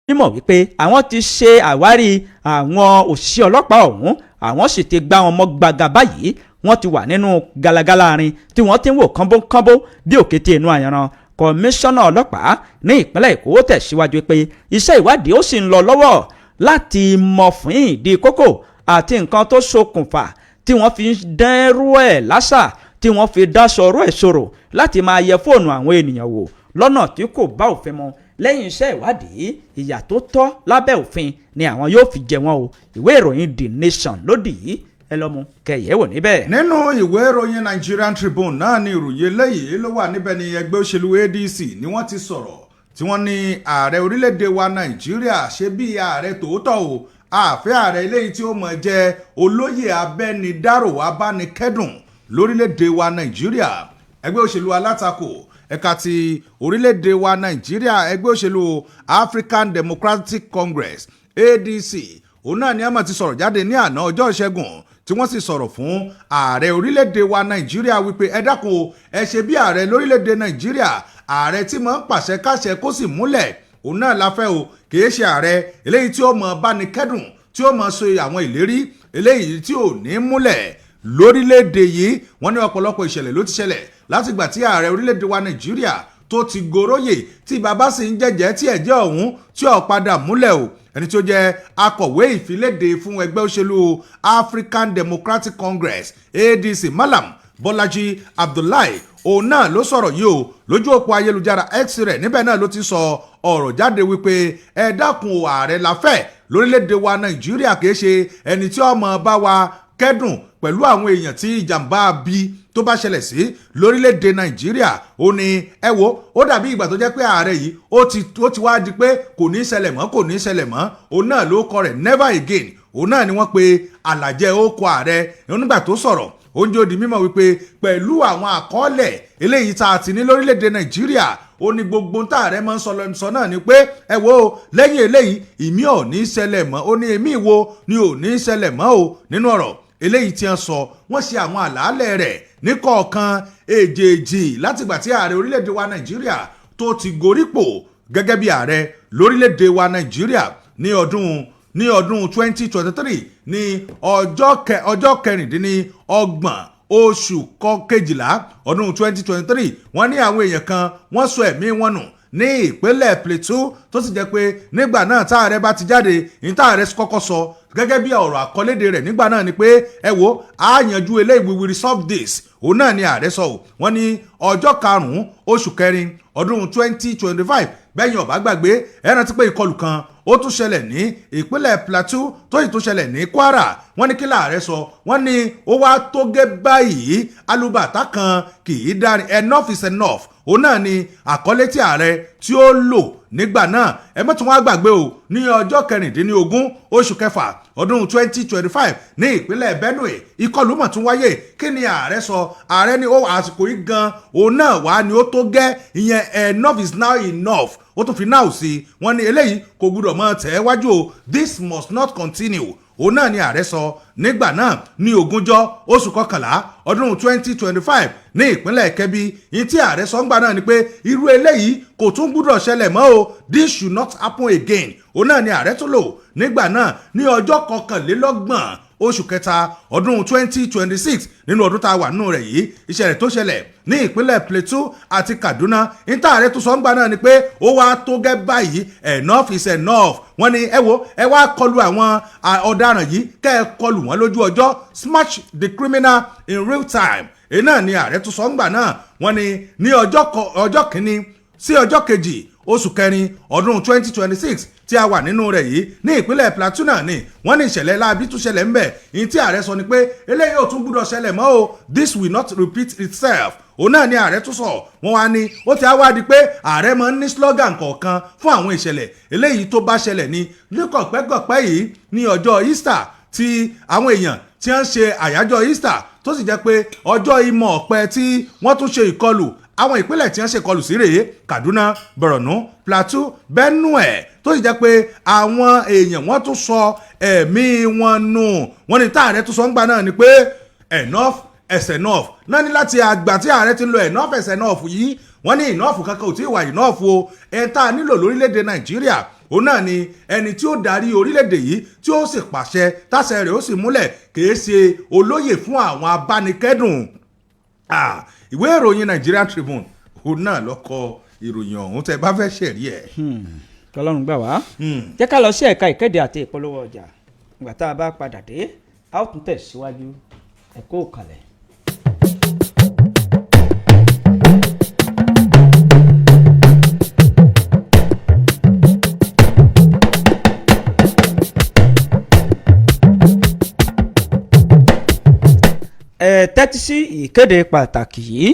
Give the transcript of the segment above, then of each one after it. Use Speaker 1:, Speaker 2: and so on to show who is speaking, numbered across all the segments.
Speaker 1: Mímọ̀ wípé àwọn ti ṣe àwárí àwọn òṣìṣẹ́ ọlọ́pàá ọ̀hún, àwọn sì ti gbá wọn mọ́ gbàgà báyìí. Wọ́n ti wà nínú galagala rin tí wọ́n ti ń wò kánbókánbó bí òkété inú ayanran. Kọmíṣánná ọlọ́pàá ní ìpínlẹ̀ Èkó tẹ̀síwájú pé iṣẹ́ ìwádìí ó sì ń lọ lọ́wọ́ láti mọ̀ fún ìdí kókó àti nǹkan tó ṣokùnfà tí wọ́n fi ń dẹ́rú ẹ̀ lásà, tí wọ́n fi dáṣọ ọ̀rọ̀ ẹ̀ sọ̀rọ̀ láti máa yẹ fóònù àwọn ènìyàn wò lọ́nà tí kò bá òfin mu. Lẹ́yìn iṣẹ́ ìwádìí, ìyà tó tọ́ lábẹ́ òfin ni àwọn yóò fi jẹ wọ́n o. Ìwé ìròyìn The Nation lódì yìí, ẹ lọ́ mú kẹyẹ wò níbẹ̀.
Speaker 2: Nínú ìwé ìròyìn Nigerian Tribune náà ni ìròyìn eléyìí ló wà níbẹ̀. Ní ẹgbẹ́ òṣèlú ADC ni wọ́n ti sọ̀rọ̀ tí wọ́n ní ààrẹ orílẹ̀-èdè wa Nàìjíríà ṣe bí ààrẹ tòótọ́ o. Àfẹ́ ààrẹ eléyìí tí ó mọ̀ jẹ́ olóyè abẹ́nidárò abánikẹ́dùn lórílẹ̀-èdè wa Nàìjíríà. Ẹgbẹ́ òṣèlú alátakò ẹ̀ka ti orílẹ̀-èdè wa Nàìjíríà, ẹgbẹ́ òṣèlú African Democratic Congress, ADC, òun náà ni a máa ti sọ̀rọ̀ jáde ní àná ọjọ́ Ìṣẹ́gun, tí wọ́n sì sọ̀rọ̀ fún ààrẹ orílẹ̀-èdè wa Nàìjíríà wípé ẹ dákun o, ẹ ṣe bí ààrẹ lórílẹ̀-èdè Nàìjíríà. Ààrẹ tí máa ń pàṣẹ káṣẹ kó sì múlẹ̀, òun náà la fẹ́ o. Kìí ṣe ààrẹ eléyìí tí ó mọ̀ báni kẹ́dùn, tí ó mọ̀ ṣe àwọn ìlérí eléyìí tí ò ní múlẹ̀ lórílẹ̀-èdè yìí. Wọ́n ní ọ̀pọ̀lọpọ̀ ìṣẹ̀lẹ̀ ló ti ṣẹlẹ̀ látìgbà tí ààrẹ orílẹ̀-èdè wa Nàìjíríà tó ti goróyè, tí bàbá sì ń jẹ́jẹ́ tí ẹ̀jẹ̀ ọ̀hún tí ò padà múlẹ̀ o. Ẹni tí ó jẹ́ akọ̀wé ìfiléde fún ẹgbẹ́ òṣèlú African Democratic Congress, ADC, Malam Bọ́lájí Abdullahi, òun náà ló sọ̀rọ̀ yìí o lójú òpó ayélujára X rẹ̀. Níbẹ̀ náà ló ti sọ ọ̀rọ̀ jáde wípé ẹ dákun o, ààrẹ la fẹ́ lórílẹ̀‐èdè wa Nàìjíríà, kìí ṣe ẹni tí ó máa bá wa kẹ́dùn pẹ̀lú àwọn èèyàn tí ìjàmbá bí tó bá ṣẹlẹ̀ sí lórílẹ̀‐èdè Nàìjíríà. Ó ní ẹ wo, ó dàbí ìgbà tó jẹ́ pé ààrẹ yìí ó ti wá di pé kò ní í ṣẹlẹ̀ mọ́, kò ní í ṣẹlẹ̀ mọ́. Òun náà ló kọ rẹ̀, never again, òun náà ni wọ́n pe àlàjẹ́ ó kọ ààrẹ. Nígbà tó sọ̀rọ̀, oúnjẹ òdì mímọ̀ wípé pẹ̀lú àwọn àkọọ́lẹ̀ eléyìí tá a ti ní lórílẹ̀‐èdè Nàìjíríà, ó ní gbogbo tá ààrẹ máa ń sọ sọ náà ni pé ẹ wo, lẹ́yìn eléyìí, ìmí ò ní ṣẹlẹ̀ mọ́. Ó ní èmi wo ni ò ní ṣẹlẹ̀ mọ́ o? Nínú ọ̀rọ̀ eléyìí tí wọ́n sọ, wọ́n ṣe àwọn àlàálẹ̀ rẹ̀ ní kọ̀ọ̀kan èjèèjì látìgbà tí ààrẹ orílẹ̀‐èdè wa Nàìjíríà tó ti gorípò gẹ́gẹ́ bí ààrẹ lórílẹ̀‐èdè wa Nàìjíríà ní ọdún 2023, ní ọjọ́ 26 oṣù 12 ọdún 2023. Wọ́n ní àwọn èèyàn kan wọ́n sọ ẹ̀mí wọn nù ní ìpínlẹ̀ Plateau, tó sì jẹ́ pé nígbà náà tá ààrẹ bá ti jáde ní tá ààrẹ kọ́kọ́ sọ gẹ́gẹ́ bí ọ̀rọ̀ àkọlédè rẹ̀ nígbà náà ni pé ẹ wo, a yanjú eléyìí, we will resolve this. Òun náà ni ààrẹ sọ ò. Wọ́n ní ọjọ́ 5 oṣù 4 ọdún 2025, bẹ́yìn ọ̀bá gbàgbé, ẹ rántí pé ìkọlù kan ó tún ṣẹlẹ̀ ní ìpínlẹ̀ Plateau, tó sì tún ṣẹlẹ̀ ní Kwara. Wọ́n ní kí láàrẹ sọ? Wọ́n ní ó wá tó gé báyìí, alùbàtà kan kì í dárin, enough is enough, òun náà ni àkọlé tí ààrẹ tí ó lò nígbà náà. Ẹ mọ́tún wá gbàgbé o, ní ọjọ́ 16 oṣù 6 ọdún 2025 ní ìpínlẹ̀ Benue, ìkọlù mọ̀ tún wáyé. Kí ni ààrẹ sọ? Ààrẹ ní ó àsìkò yìí gan òun náà wá ni ó tó gẹ́, ìyẹn enough is now enough. Ó tún fi now sí i. Wọ́n ní eléyìí kò gbúdọ̀ mọ́ tẹ̀ wájú o, this must not continue, òun náà ni ààrẹ sọ nígbà náà. Ní 20 oṣù 11 ọdún 2025 ní ìpínlẹ̀ Kebbi, yìí tí ààrẹ sọ ńgbà náà ni pé irú eléyìí kò tún gbúdọ̀ ṣẹlẹ̀ mọ́ o, this should not happen again, òun náà ni ààrẹ tó lò nígbà náà. Ní ọjọ́ 31 oṣù 3 ọdún 2026, nínú ọdún tá a wà nínú rẹ̀ yìí, ìṣẹ̀lẹ̀ tó ṣẹlẹ̀ ní ìpínlẹ̀ Plateau àti Kaduna, níta ààrẹ tó sọ ń gbà náà ni pé ó wá tó gẹ́ báyìí, enough is enough. Wọ́n ní ẹ wo, ẹ wá kọlu àwọn ọ̀daràn yìí, kẹ́ ẹ kọlù wọ́n lójú ọjọ́, smash the criminal in real time, èyí náà ni ààrẹ tó sọ ń gbà náà. Wọ́n ní ní ọjọ́ 1 sí ọjọ́ 2 oṣù 4 ọdún 2026 tí a wà nínú rẹ̀ yìí, ní ìpínlẹ̀ Plateau náà ni wọ́n ní ìṣẹ̀lẹ̀ láabi tún ṣẹlẹ̀ ńbẹ̀. Ìyí tí ààrẹ sọ ni pé eléyìí ò tún gbúdọ̀ ṣẹlẹ̀ mọ́ o, this will not repeat itself, òun náà ni ààrẹ tún sọ. Wọ́n wá ní ó ti á wá di pé ààrẹ máa ń ní slogan kọ̀ọ̀kan fún àwọn ìṣẹ̀lẹ̀ eléyìí tó bá ṣẹlẹ̀ ní ní kọ̀pẹ́kọ̀pẹ́ yìí. Ní ọjọ́ Easter tí àwọn èèyàn tí wọ́n ń ṣe àyájọ́ Easter, tó sì jẹ́ pé ọjọ́ ìmọ̀ ọ̀pẹ tí wọ́n tún ṣe ìkọlù, àwọn ìpínlẹ̀ tí wọ́n ṣe kọlù sí rèé: Kaduna, Borno, Plateau, Benue, tó sì jẹ́ pé àwọn èèyàn wọ́n tún sọ ẹ̀mí wọn nù. Wọ́n ní táàrẹ tún sọ ń gbà náà ni pé enough is enough náà ní. Láti àgbà tí ààrẹ ti ń lo enough is enough yìí, wọ́n ní enough kankan ò tí ì wà enough o. Ẹ̀ tá a nílò lórílẹ̀‐èdè Nàìjíríà, Òun náà ni ẹni tí ó darí orílẹ̀-èdè yìí, tí ó sì pàṣẹ táṣẹ rẹ̀ ó sì múlẹ̀, kìí ṣe olóyè fún àwọn abánikẹ́dùn. Ìwé ìròyìn Nigerian Tribune, òun náà ló kọ ìròyìn ọ̀hún tẹ́ bá fẹ́ ṣẹ̀rí ẹ̀.
Speaker 1: Kọlọ́run gbà wá. Jẹ́ ká lọ sí ẹ̀ka ìkéde àti ìpolówó ọjà. Ìgbà tá a bá padà dé, a ó tún tẹ̀síwájú. Ẹ̀kọ́ òkàlẹ̀. Ẹ tẹ́tí sí ìkéde pàtàkì yìí.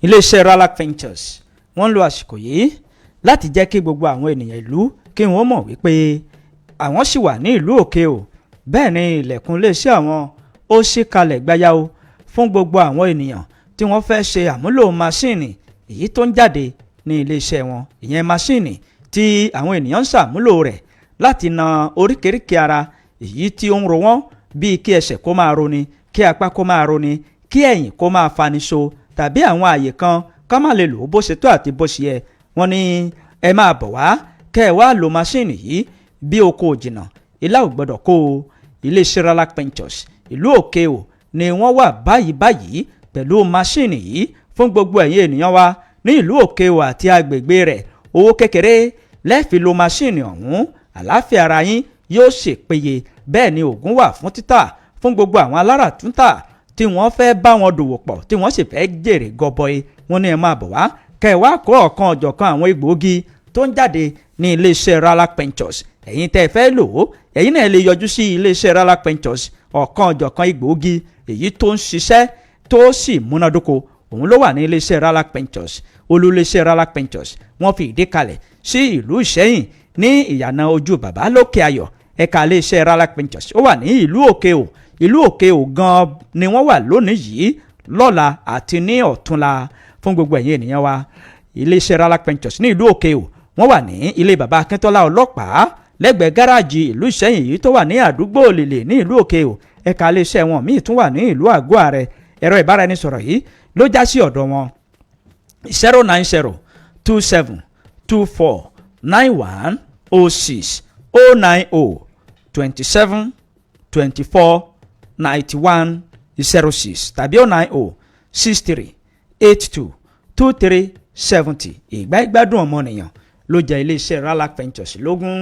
Speaker 1: Iléeṣẹ́ Ralac Ventures, wọ́n ń lo àsìkò yìí láti jẹ́ kí gbogbo àwọn ènìyàn ìlú kí wọ́n mọ̀ wípé àwọn sì wà ní ìlú òkè o. Bẹ́ẹ̀ ni ilẹ̀kùn iléeṣẹ́ àwọn ó ṣí kalẹ̀ gbáyàwó fún gbogbo àwọn ènìyàn tí wọ́n fẹ́ ṣe àmúlò máṣíìnì èyí tó ń jáde ní iléeṣẹ́ wọn, ìyẹn máṣíìnì tí àwọn ènìyàn ń ṣàmúlò rẹ̀ láti na oríkèéríkèé ara èyí tí ó ń ro wọ́n, bíi kí ẹsẹ̀ kó máa roni, kí apá kó máa roni, kí ẹ̀yìn kó máa fani so, tàbí àwọn àyè kan ká má lè lò ó bó ṣe tó àti bó ṣe yẹ. Wọ́n ní ẹ máa bọ̀ wá kẹ́ ẹ wá lo máṣíìnì yìí. Bí oko ò jìnnà, ilá ò gbọ́dọ̀ kó o. Iléeṣẹ́ Ralac Ventures, ìlú òkè o ni wọ́n wà báyìí báyìí pẹ̀lú máṣíìnì yìí fún gbogbo ẹ̀yin ènìyàn wa ní ìlú òkè o àti agbègbè rẹ̀. Owó kékeré lẹ́ẹ̀fi lo máṣíìnì ọ̀hún, àlàáfíà ara yín yóò sì péye. Bẹ́ẹ̀ ni oògùn wà fún títà fún gbogbo àwọn aláràtúntà tí wọ́n fẹ́ bá wọn dòwò pọ̀, tí wọ́n sì fẹ́ jèrè gọbọi. Wọ́n ní ẹ máa bọ̀ wá kẹ́ ẹ wá kó ọ̀kan ọ̀jọ̀kan àwọn egbòogi tó ń jáde ní iléeṣẹ́ Ralac Ventures. Ẹ̀yin tẹ́ ẹ fẹ́ lò ó, ẹ̀yin náà lè yọjú sí iléeṣẹ́ Ralac Ventures. Ọ̀kan ọ̀jọ̀kan egbòogi èyí tó ń ṣiṣẹ́ tó sì múnádóko, òun ló wà ní iléeṣẹ́ Ralac Ventures. Olú-iléeṣẹ́ Ralac Ventures, wọ́n fi ìdí kalẹ̀ sí ìlú Ìṣẹ́yìn ní ìyànà ojú bàbá lókè ayọ̀. Ẹ̀ka iléeṣẹ́ Ralac Ventures ó wà ní ìlú òkè o. Ìlú òkè o gan ni wọ́n wà lónìí yìí, lọ́la àti ní ọ̀túnla. Fún gbogbo ẹ̀yin ènìyàn wa, iléeṣẹ́ Ralac Ventures ní ìlú òkè o, wọ́n wà ní ilé bàbá Akíntọ́lá ọlọ́pàá, lẹ́gbẹ̀ẹ́ gáràjì ìlú Ìṣẹ́yìn yìí tó wà ní àdúgbò Òlìlè ní ìlú òkè o. Ẹ̀ka iléeṣẹ́ wọn míì tún wà ní ìlú àgọ́ ààrẹ. Ẹ̀rọ ìbáraẹnisọ̀rọ̀ yìí ló já sí ọ̀dọ̀ wọn: 09027249106, 09027249106 tàbí 09063822370. Ìgbà ìgbádùn ọmọnìyàn ló jẹ́ iléeṣẹ́ Ralac Ventures lógún.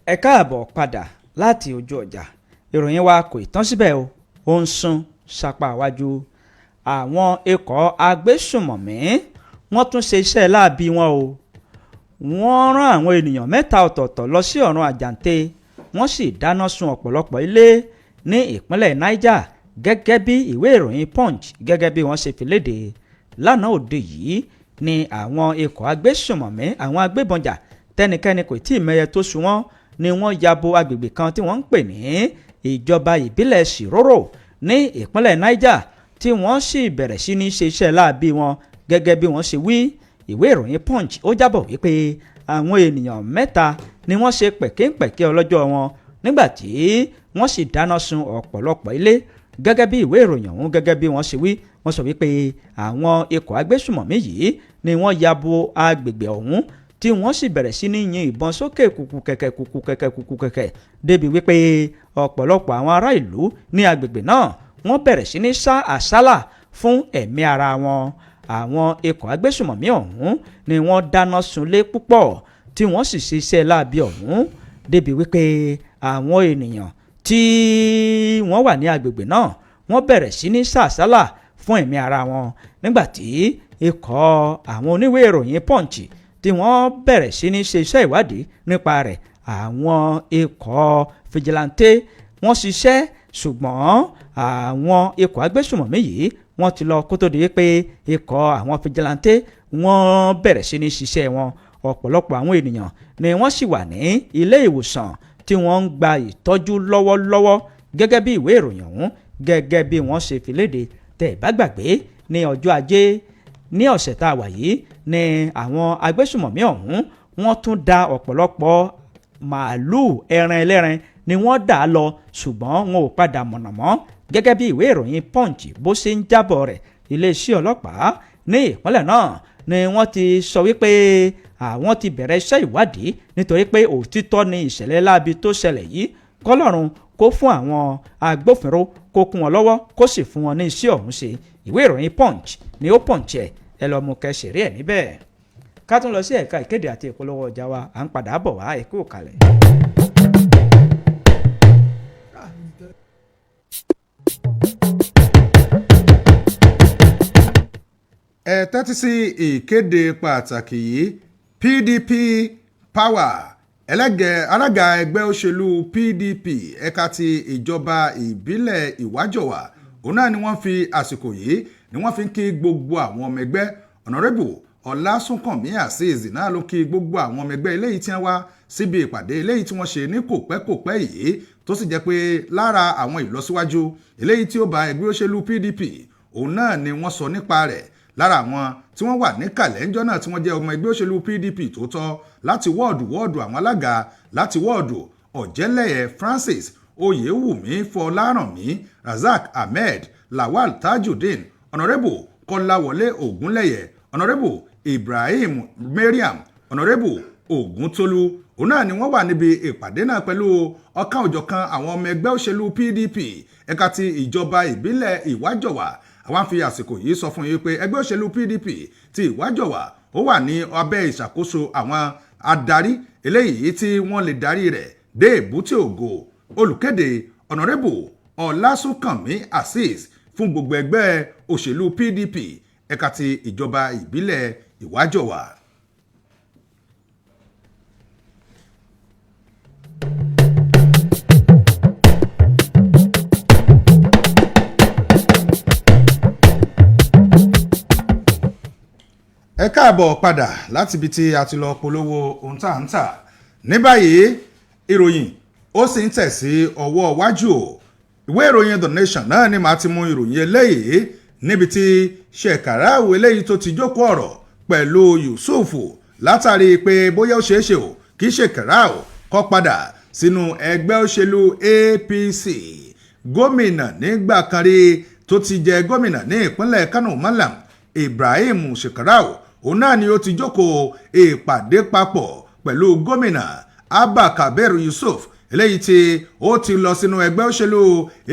Speaker 1: Ẹ káàbọ̀ padà láti ojú ọjà. Ìròyìn wa kò ì tán síbẹ̀ o, ó ń sún sápá iwájú. Àwọn ikọ̀ agbésùmọ̀mí, wọ́n tún ṣe iṣẹ́ láabi wọn o. Wọ́n rán àwọn ènìyàn mẹ́ta ọ̀tọ̀ọ̀tọ̀ lọ sí ọ̀run àjàǹtẹ, wọ́n sì dáná sun ọ̀pọ̀lọpọ̀ ilé ní ìpínlẹ̀ Niger, gẹ́gẹ́ bí ìwé ìròyìn Punch gẹ́gẹ́ bí wọ́n ṣe fi léde lánàá òde yìí ni àwọn ikọ̀ agbésùmọ̀mí, àwọn agbébọnjà tẹnikẹ́ni kò tí ì mẹyẹ tó sun wọ́n, ni wọ́n ya bo agbègbè kan tí wọ́n ń pè ní ìjọba ìbílẹ̀ Shiroro ní ìpínlẹ̀ Niger, tí wọ́n sì bẹ̀rẹ̀ sí ní ṣe iṣẹ́ láabi wọn gẹ́gẹ́ bí wọ́n ṣe wí. Ìwé ìròyìn Punch ó jábọ̀ wípé àwọn ènìyàn mẹ́ta ni wọ́n ṣe pẹ̀kínpẹ̀kẹ́ ọlọ́jọ́ wọn nígbà tí wọ́n sì dáná sun ọ̀pọ̀lọpọ̀ ilé, gẹ́gẹ́ bí ìwé ìròyìn ọ̀hún gẹ́gẹ́ bí wọ́n ṣe wí. Wọ́n sọ wípé àwọn ikọ̀ agbésùmọ̀mí yìí ni wọ́n ya bo agbègbè ọ̀hún, tí wọ́n sì bẹ̀rẹ̀ sí ní yin ìbọn sókè kùkù kẹ̀kẹ́ kùkù kẹ̀kẹ́ kùkù kẹ̀kẹ́, débi wípé ọ̀pọ̀lọpọ̀ àwọn ará ìlú ní agbègbè náà, wọ́n bẹ̀rẹ̀ sí ní sá àsálà fún ẹ̀mí ara wọn. Àwọn ikọ̀ agbésùmọ̀mí ọ̀hún ni wọ́n dáná sunlé púpọ̀, tí wọ́n sì ṣe iṣẹ́ láabi ọ̀hún débi wípé Àwọn ènìyàn tí wọ́n wà ní agbègbè náà, wọ́n bẹ̀rẹ̀ sí ní sàsálà fún ẹ̀mí ara wọn nígbà tí ikọ̀ àwọn oníwèé ìròyìn Punch tí wọ́n bẹ̀rẹ̀ sí ní ṣe iṣẹ́ ìwádìí nípa rẹ̀. Àwọn ikọ̀ vigilante wọ́n ṣiṣẹ́, ṣùgbọ́n àwọn ikọ̀ agbésùmọ̀mí yìí, wọ́n ti lọ kó tó di pé ikọ̀ àwọn vigilante wọ́n bẹ̀rẹ̀ sí ní ṣiṣẹ́ wọn. Ọ̀pọ̀lọpọ̀ àwọn ènìyàn ni wọ́n sì wà ní ilé ìwòsàn tí wọ́n ń gba ìtọ́jú lọ́wọ́lọ́wọ́, gẹ́gẹ́ bí ìwé ìròyìn ọ̀hún, gẹ́gẹ́ bí wọ́n ṣe fi léde. Tẹ̀ bá gbàgbé, ní ọjọ́ Ajé ní ọ̀sẹ̀ tá a wà yìí ni àwọn agbésùmọ̀mí ọ̀hún, wọ́n tún da ọ̀pọ̀lọpọ̀ màálùú, ẹran ẹlẹ́ran ni wọ́n dà á lọ, ṣùgbọ́n wọn ò padà mọ̀nà mọ́, gẹ́gẹ́ bí ìwé ìròyìn Punch bó ṣe ń jábọ̀ rẹ̀. Iléeṣẹ́ ọlọ́pàá ní ìpínlẹ̀ náà ni wọ́n ti sọ wípé àwọn ti bẹ̀rẹ̀ iṣẹ́ ìwádìí, nítorí pé òtítọ́ ni ìṣẹ̀lẹ̀ láabi tó ṣẹlẹ̀ yìí. Kọ́lọ́run kó fún àwọn agbófinró, kó kún wọn lọ́wọ́, kó sì fún wọn ní iṣẹ́ ọ̀hún ṣe. Ìwé ìròyìn Punch ni ó punch ẹ̀. Ẹ lọ́ọ́ mú kẹsìrì ẹ̀ níbẹ̀. Ká tún lọ sí ẹ̀ka ìkéde àti ìpolówó ọjà wa, à ń padà bọ̀ wá. Ẹ kú kalẹ̀.
Speaker 2: Ẹ tẹ́tí sí ìkéde pàtàkì yìí. PDP Power, ẹlẹ́gẹ̀ alága ẹgbẹ́ òṣèlú PDP ẹ̀ka ti ìjọba ìbílẹ̀ Ìwájọwà, òun náà ni wọ́n fi àsìkò yìí ni wọ́n fi ń kí gbogbo àwọn ọmọ ẹgbẹ́. Honourable Ọlásùnkànmí Azeez náà ló kí gbogbo àwọn ọmọ ẹgbẹ́ eléyìí tí wọ́n wá síbi ìpàdé eléyìí tí wọ́n ṣe ní kòpẹ́kòpẹ́ yìí, tó sì jẹ́ pé lára àwọn ìlọsíwájú eléyìí tí ó bá ẹgbẹ́ òṣèlú PDP, òun náà ni wọ́n sọ nípa rẹ̀. Lára àwọn tí wọ́n wà ní kàlẹ́ńjọ́ náà tí wọ́n jẹ́ ọmọ ẹgbẹ́ òṣèlú PDP tó tọ́ láti wọ́ọ̀dù wọ́ọ̀dù, àwọn alága láti wọ́ọ̀dù, Ọ̀jẹ́lẹ̀yẹ Francis, Oyèwùmí Fọlárànmí, Razak Ahmed, Lawal Tajudeen, Honourable Kọ́láwọlé Ògúnlẹ̀yẹ, Honourable Ibrahim Mariam, Honourable Ògúntólú, òun náà ni wọ́n wà níbi ìpàdé náà pẹ̀lú ọ̀kan òjọ̀kan àwọn ọmọ ẹgbẹ́ òṣèlú PDP ẹ̀ka ti ìjọba ìbílẹ̀ Ìwájọwà. Àwọn fi àsìkò yìí sọ fún yín pé ẹgbẹ́ òṣèlú PDP ti Ìwájọwà, ó wà ní abẹ́ ìṣàkóso àwọn adarí eléyìí tí wọ́n lè darí rẹ̀ dé èbúté ògo. Olùkéde, Honourable Ọlásùnkànmí Azeez, fún gbogbo ẹgbẹ́ òṣèlú PDP ẹ̀ka ti ìjọba ìbílẹ̀ Ìwájọwà. Ẹ káàbọ̀ padà láti ibi tí a ti lọ polówó ohun tá à ń tà. Ní báyìí, ìròyìn ó sì ń tẹ̀ sí ọwọ́ iwájú o. Ìwé ìròyìn The Nation náà ni màá ti mú ìròyìn eléyìí, níbi tí Shekarau eléyìí tó ti jókòó ọ̀rọ̀ pẹ̀lú Yusuf látàrí pé bóyá ó ṣeé ṣe o kí Shekarau kó padà sínú ẹgbẹ́ òṣèlú APC. Gómìnà nígbà kan rí tó ti jẹ gómìnà ní ìpínlẹ̀ Kano, Malam Ibrahim Shekarau, òun náà ni ó ti jókòó ìpàdé papọ̀ pẹ̀lú gómìnà Abba Kabir Yusuf eléyìí tí ó ti lọ sínú ẹgbẹ́ òṣèlú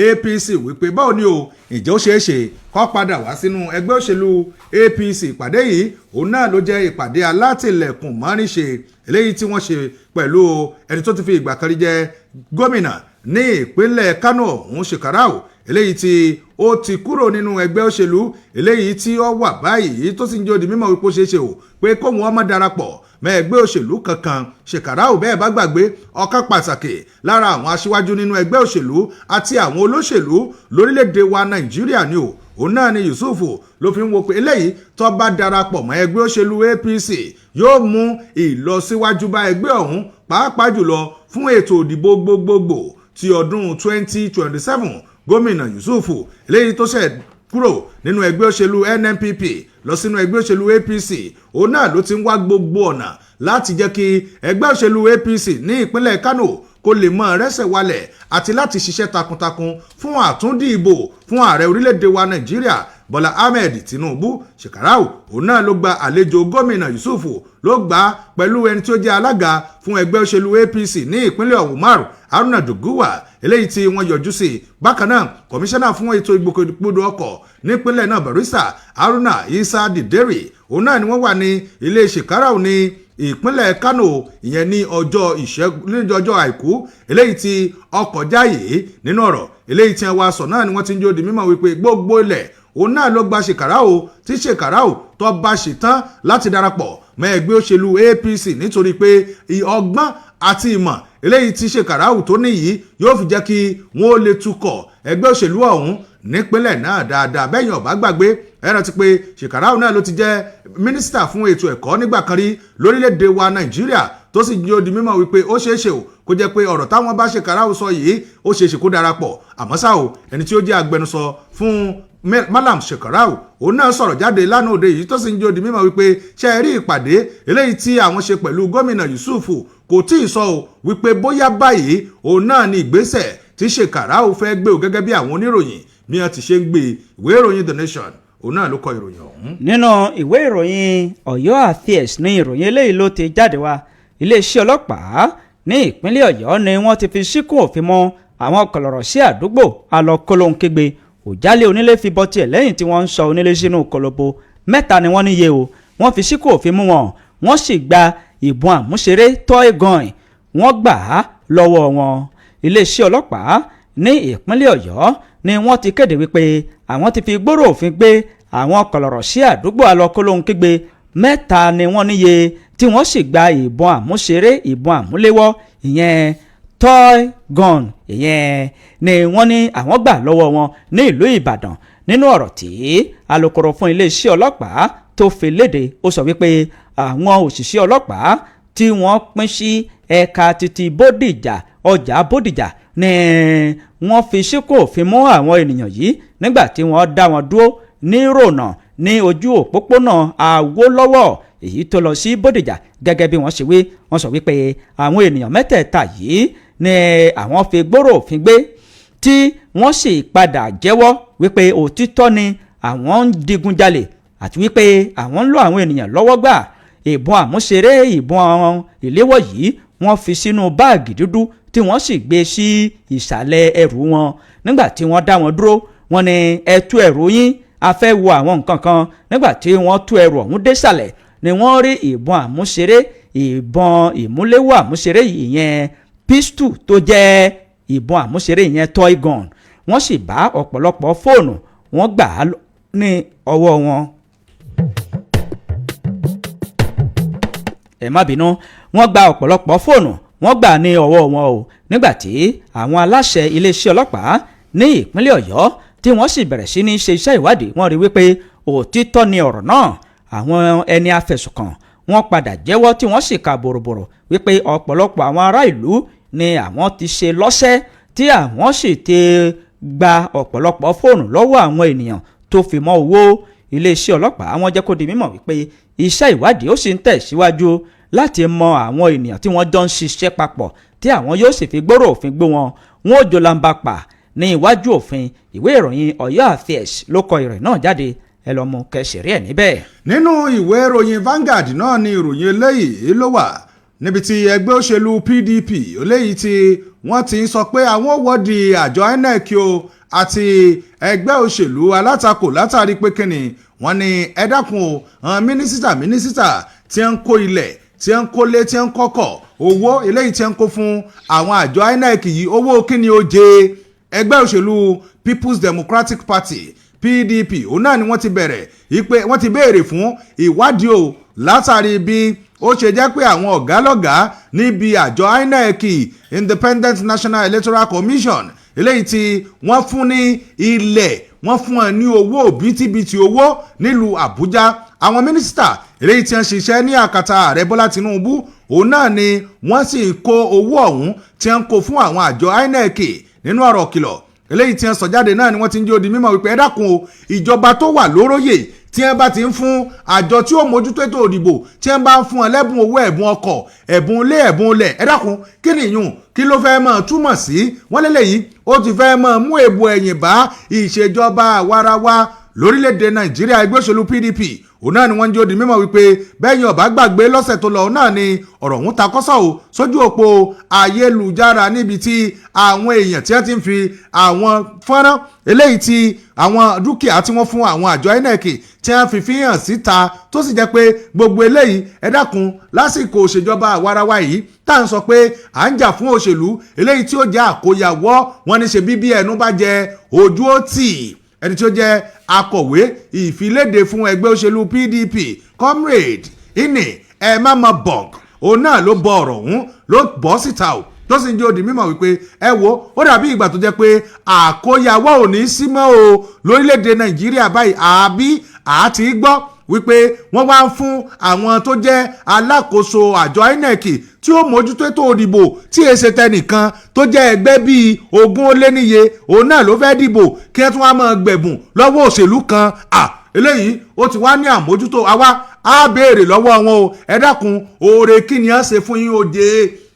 Speaker 2: APC, wípé báwo ni o, ǹjẹ́ ó ṣeé ṣe kó padà wá sínú ẹgbẹ́ òṣèlú APC? Ìpàdé yìí, òun náà ló jẹ́ ìpàdé alátìlẹ̀kùn mọ́rin eléyìí tí wọ́n ṣe pẹ̀lú ẹni tó ti fi ìgbà kan rí jẹ́ gómìnà ní ìpínlẹ̀ Kano ọ̀hún, Shekarau eléyìí tí ó ti kúrò nínú ẹgbẹ́ òṣèlú eléyìí tí ó wà báyìí, tó sì ń jẹ́ ó di mímọ̀ wípé ó ṣeé ṣe o pé kóun ó má darapọ̀ mọ́ ẹgbẹ́ òṣèlú kankan. Shekarau, bẹ́ẹ̀ bá gbàgbé, ọ̀kan pàtàkì lára àwọn aṣíwájú nínú ẹgbẹ́ òṣèlú àti àwọn olóṣèlú lórílẹ̀‐èdè wa Nàìjíríà ni o. Òun náà ni Yusuf ló fi ń wo pé eléyìí tó bá darapọ̀ mọ́ ẹgbẹ́ òṣèlú APC yóò mú ìlọsíwájú bá ẹgbẹ́ ọ̀hún, pàápàá jùlọ fún ètò ìdìbò gbogbogbò ti ọdún 2027. Gómìnà Yusuf eléyìí tó ṣẹ̀ kúrò nínú ẹgbẹ́ òṣèlú NNPP lọ sínú ẹgbẹ́ òṣèlú APC, òun náà ló ti ń wá gbogbo ọ̀nà láti jẹ́ kí ẹgbẹ́ òṣèlú APC ní ìpínlẹ̀ Kano kó lè mọ rẹ́sẹ̀ walẹ̀ àti láti ṣiṣẹ́ takuntakun fún àtúndì ìbò fún ààrẹ orílẹ̀-èdè wa Nàìjíríà, Bọ́lá Ahmed Tinubu. Shekarau, òun náà ló gba àlejò gómìnà Yusuf, ló gbà á pẹ̀lú ẹni tí ó jẹ́ alága fún ẹgbẹ́ òṣèlú APC ní ìpínlẹ̀ Umar Haruna Doguwa eléyìí tí wọ́n yọjú sí. Bákan náà, kọmíṣánná fún ètò ìgbòkègbodò ọkọ̀ nípínlẹ̀ náà, Barrister Haruna Isa Dideri, òun náà ni wọ́n wà ní ilé Shekarau ní Ìpínlẹ̀ Kano, ìyẹn ní ọjọ́ Ìṣẹ́gun, ní ọjọ́ Àìkú eléyìí tí ọkọ̀ jáyè. Nínú ọ̀rọ̀ eléyìí tí wọ́n sọ náà ni wọ́n ti ń jó di mímọ̀ wípé gbogbo ilẹ̀ òun náà ló gba Shekarau, tí Shekarau tó bá ṣetán láti darapọ̀ mọ́ ẹgbẹ́ òṣèlú APC, nítorí pé ọgbọ́n àti ìmọ̀ eléyìí tí Shekarau tó níyìí yóò fi jẹ́ kí wọ́n ó lè tukọ̀ ẹgbẹ́ òṣèlú ọ̀hún nípínlẹ̀ náà dáadáa. Bẹ́yìn ọ̀bá gbàgbé, ẹ rántí pé Shekarau náà ló ti jẹ́ mínísítà fún ètò ẹ̀kọ́ nígbà kan rí lórílẹ̀‐èdè wa Nàìjíríà, tó sì jí ó di mímọ̀ wípé ó ṣeé ṣe o kó jẹ́ pé ọ̀rọ̀ táwọn bá Shekarau sọ yìí, ó ṣeé ṣe kó darapọ̀. Àmọ́ ṣá o, ẹni tí ó jẹ́ agbẹnusọ fún Malam Shekarau, òun náà sọ̀rọ̀ jáde lánàá òde yìí, tó sì ń jó di mímọ̀ wípé ṣe é rí ìpàdé eléyìí tí àwọn ṣe pẹ̀lú gómìnà Yusuf, kò tí ì sọ o wípé bóyá báyìí òun náà ní ìgbésẹ̀ tí Shekarau fẹ́ gbé o, gẹ́gẹ́ bí àwọn oníròyìn bí wọ́n ti ṣe ń gbé. Ìwé ìròyìn The Nation, òun náà ló kọ ìròyìn ọ̀hún.
Speaker 1: Nínú ìwé ìròyìn Ọ̀yọ́ Affairs ní ìròyìn eléyìí ló ti jáde wá. Iléeṣẹ́ ọlọ́pàá ní ìpínlẹ̀ Ọ̀yọ́ ni wọ́n ti fi síkùn òfin mọ́ àwọn kọlọ̀rọ̀ sí àdúgbò alọ́kọ́lóhunkígbe, òjálẹ̀ onílé fi bọ́ tiẹ̀ lẹ́yìn tí wọ́n ń sọ onílé sínú kọlọ́bọ. Mẹ́ta ni wọ́n níye o. Wọ́n fi síkùn òfin mú wọn, wọ́n sì gba ìbọn àmúṣeré toy gun, wọ́n gbà á lọ́wọ́ wọn. Iléeṣẹ́ ọlọ́pàá ní ìpínlẹ̀ Ọ̀yọ́ ni wọ́n ti kéde wípé àwọn ti fi gbóró òfin gbé àwọn kọlọ̀rọ̀ sí àdúgbò alọ́kọ́lóhunkígbe mẹ́ta ni wọ́n níye, tí wọ́n sì gba ìbọn àmúṣeré, ìbọn àmúléwọ́, ìyẹn toy gun, ìyẹn ni wọ́n ní àwọn gbà lọ́wọ́ wọn ní ìlú Ìbàdàn. Nínú ọ̀rọ̀ tí alukoro fún iléeṣẹ́ ọlọ́pàá tó fi léde, ó sọ wípé àwọn òṣìṣẹ́ ọlọ́pàá tí wọ́n pín sí ẹ̀ka títí Bódìjà, ọjà Bódìjà, ni wọ́n fi síkò òfin mú àwọn ènìyàn yìí nígbà tí wọ́n dá wọn dúró ní rònà ní ojú òpópónà Àwólọ́wọ̀ èyí tó lọ sí Bódìjà. Gẹ́gẹ́ bí wọ́n ṣe wí, wọ́n sọ wípé àwọn ènìyàn mẹ́tẹ̀ẹ̀ta yìí ni àwọn fi gbóró òfin gbé, tí wọ́n sì padà jẹ́wọ́ wípé òtítọ́ ni àwọn ń digunjalè àti wípé àwọn ń lọ àwọn ènìyàn lọ́wọ́ gbà. Ìbọn àmúṣeré, ìbọn ìléwọ́ yìí, wọ́n fi sínú báàgì dúdú tí wọ́n sì gbé sí ìsàlẹ̀ ẹrù wọn. Nígbà tí wọ́n dá wọn dúró, wọ́n ní, "Ẹ tú ẹrù yín, a fẹ́ wo àwọn nǹkan kan." Nígbà tí wọ́n tú ẹrù ọ̀hún désàlẹ̀ ni wọ́n rí ìbọn àmúṣeré, ìbọn ìmúléwọ́ àmúṣeré, ìyẹn pistol tó jẹ́ ìbọn àmúṣeré, ìyẹn toy gun. Wọ́n sì bá ọ̀pọ̀lọpọ̀ fóònù, wọ́n gbà á ní ọwọ́ wọn. Ẹ má bínú, wọ́n gba ọ̀pọ̀lọpọ̀ fóònù, wọ́n gbà ní ọwọ́ wọn o. Nígbà tí àwọn aláṣẹ iléeṣẹ́ ọlọ́pàá ní ìpínlẹ̀ Ọ̀yọ́ tí wọ́n sì bẹ̀rẹ̀ sí ní ṣe iṣẹ́ ìwádìí, wọ́n rí wípé òtítọ́ ni ọ̀rọ̀ náà. Àwọn ẹni afẹ̀sùnkàn, wọ́n padà jẹ́wọ́, tí wọ́n sì ka bòròbòrò wípé ọ̀pọ̀lọpọ̀ àwọn ará ìlú ni àwọn ti ṣe lọ́ṣẹ́, tí àwọn sì ti gba ọ̀pọ̀lọpọ̀ fóònù lọ́wọ́ àwọn ènìyàn tó fi mọ́ owó. Iléeṣẹ́ ọlọ́pàá, wọ́n jẹ́ kó di mímọ̀ wípé iṣẹ́ ìwádìí ó sì ń tẹ̀síwájú láti mọ àwọn ènìyàn tí wọ́n jọ ń ṣiṣẹ́ papọ̀, tí àwọn yóò sì fi gbóró òfin gbé wọn, wọn ò jòlàǹbà pa ní iwájú òfin. Ìwé ìròyìn Ọ̀yọ́ Affairs ló kọ ìròyìn náà jáde. Ẹ lọ mú kẹsìrí ẹ níbẹ̀.
Speaker 2: Nínú ìwé ìròyìn Vanguard náà ni ìròyìn eléyìí ló wà, níbi tí ẹgbẹ́ òṣèlú PDP eléyìí tí wọ́n ti ń sọ pé àwọn ò wọ́de àjọ INEC o àti ẹgbẹ́ òṣèlú alátakò, látàrí pé kíni wọ́n ní, ẹ dákun o, àwọn mínísítà mínísítà tí ń kó ilẹ̀, tí ń kólé, tí ń kọ́kọ̀, owó eléyìí tí ń kó fún àwọn àjọ INEC yìí, owó kíni ó jẹ? Ẹgbẹ́ òṣèlú People's Democratic Party, PDP, òun náà ni wọ́n ti bẹ̀rẹ̀ ìpè, wọ́n ti béèrè fún ìwádìí o, látàrí bí ó ṣe jẹ́ pé àwọn ọ̀gá lọ́gàá níbi àjọ INEC, Independent National Electoral Commission, eléyìí tí wọ́n fún ní ilẹ̀, wọ́n fún ẹ ní owó, òbítíbitì owó nílùú Àbújá. Àwọn mínísítà eléyìí tí wọ́n ṣiṣẹ́ ní àkàtà ààrẹ Bọ́lá Tinubu, òun náà ni wọ́n sì kó owó ọ̀hún tí wọ́n kó fún àwọn àjọ INEC. Nínú ọ̀rọ̀ kìlọ̀ eléyìí tí wọ́n sọ jáde náà ni wọ́n ti ń jẹ́ ó di mímọ̀ wípé, ẹ dákun o, ìjọba tó wà lóróyè, tí wọ́n bá ti ń fún àjọ tí ó mójútó ètò òdìbò, tí wọ́n bá ń fún ẹ lẹ́bùn owó, ẹ̀bùn ọkọ̀, ẹ̀bùn ilé, ẹ̀bùn ilẹ̀, ẹ dákun, kí ni ìyún? Kí ló fẹ́ máa túmọ̀ sí? Wọ́n lélẹ́yìí ó ti fẹ́ máa mú èbò ẹ̀yìn bá ìṣèjọba àwarawa lórílẹ̀‐èdè Nàìjíríà. Ẹgbẹ́ òṣèlú PDP, Òun náà ni wọ́n ń jó di mímọ̀ wípé bẹ́yìn ọ̀bá gbàgbé lọ́sẹ̀ tó lọ, òun náà ni ọ̀rọ̀ ọ̀hún ta kọ́sọ̀ o sójú òpó ayélujára, níbi tí àwọn èèyàn tí wọ́n ti ń fi àwọn fọ́nrán eléyìí tí àwọn dúkìá tí wọ́n fún àwọn àjọ INEC tí wọ́n fi hàn síta, tó sì jẹ́ pé gbogbo eléyìí, ẹ dákun, lásìkò òṣèjọba àwarawa yìí tá à ń sọ pé à ń jà fún òṣèlú eléyìí tí ó jẹ́ àkóyawọ́, wọn ní ṣe bíbí ẹnu bá jẹ ojú ó tì. Ẹni tí ó jẹ́ akọ̀wé ìfiléde fún ẹgbẹ́ òṣèlú PDP, Comrade Ini Emama-Bong, òun náà ló bọ ọ̀rọ̀ ọ̀hún, ló bọ́ síta o, tó sì ń jẹ́ ó di mímọ̀ wípé ẹ wo, ó dàbí ìgbà tó jẹ́ pé àkóyawọ́ ò ní sí mọ́ o lórílẹ̀‐èdè Nàìjíríà báyìí. Àbí àti gbọ́ wípé wọ́n wá ń fún àwọn tó jẹ́ alákòóso àjọ INEC tí ó mójútó ètò òdìbò tí èsè tẹnìkan tó jẹ́ ẹgbẹ́ bíi 20 ó lé níye, òun náà ló fẹ́ dìbò, kí wọ́n tún wá máa gbẹ̀bùn lọ́wọ́ òṣèlú kan. À eléyìí ó ti wá ní àmójútó, àwa á béèrè lọ́wọ́ wọn o. Ẹ dákun, oore kí ni wọ́n ṣe fún yín oje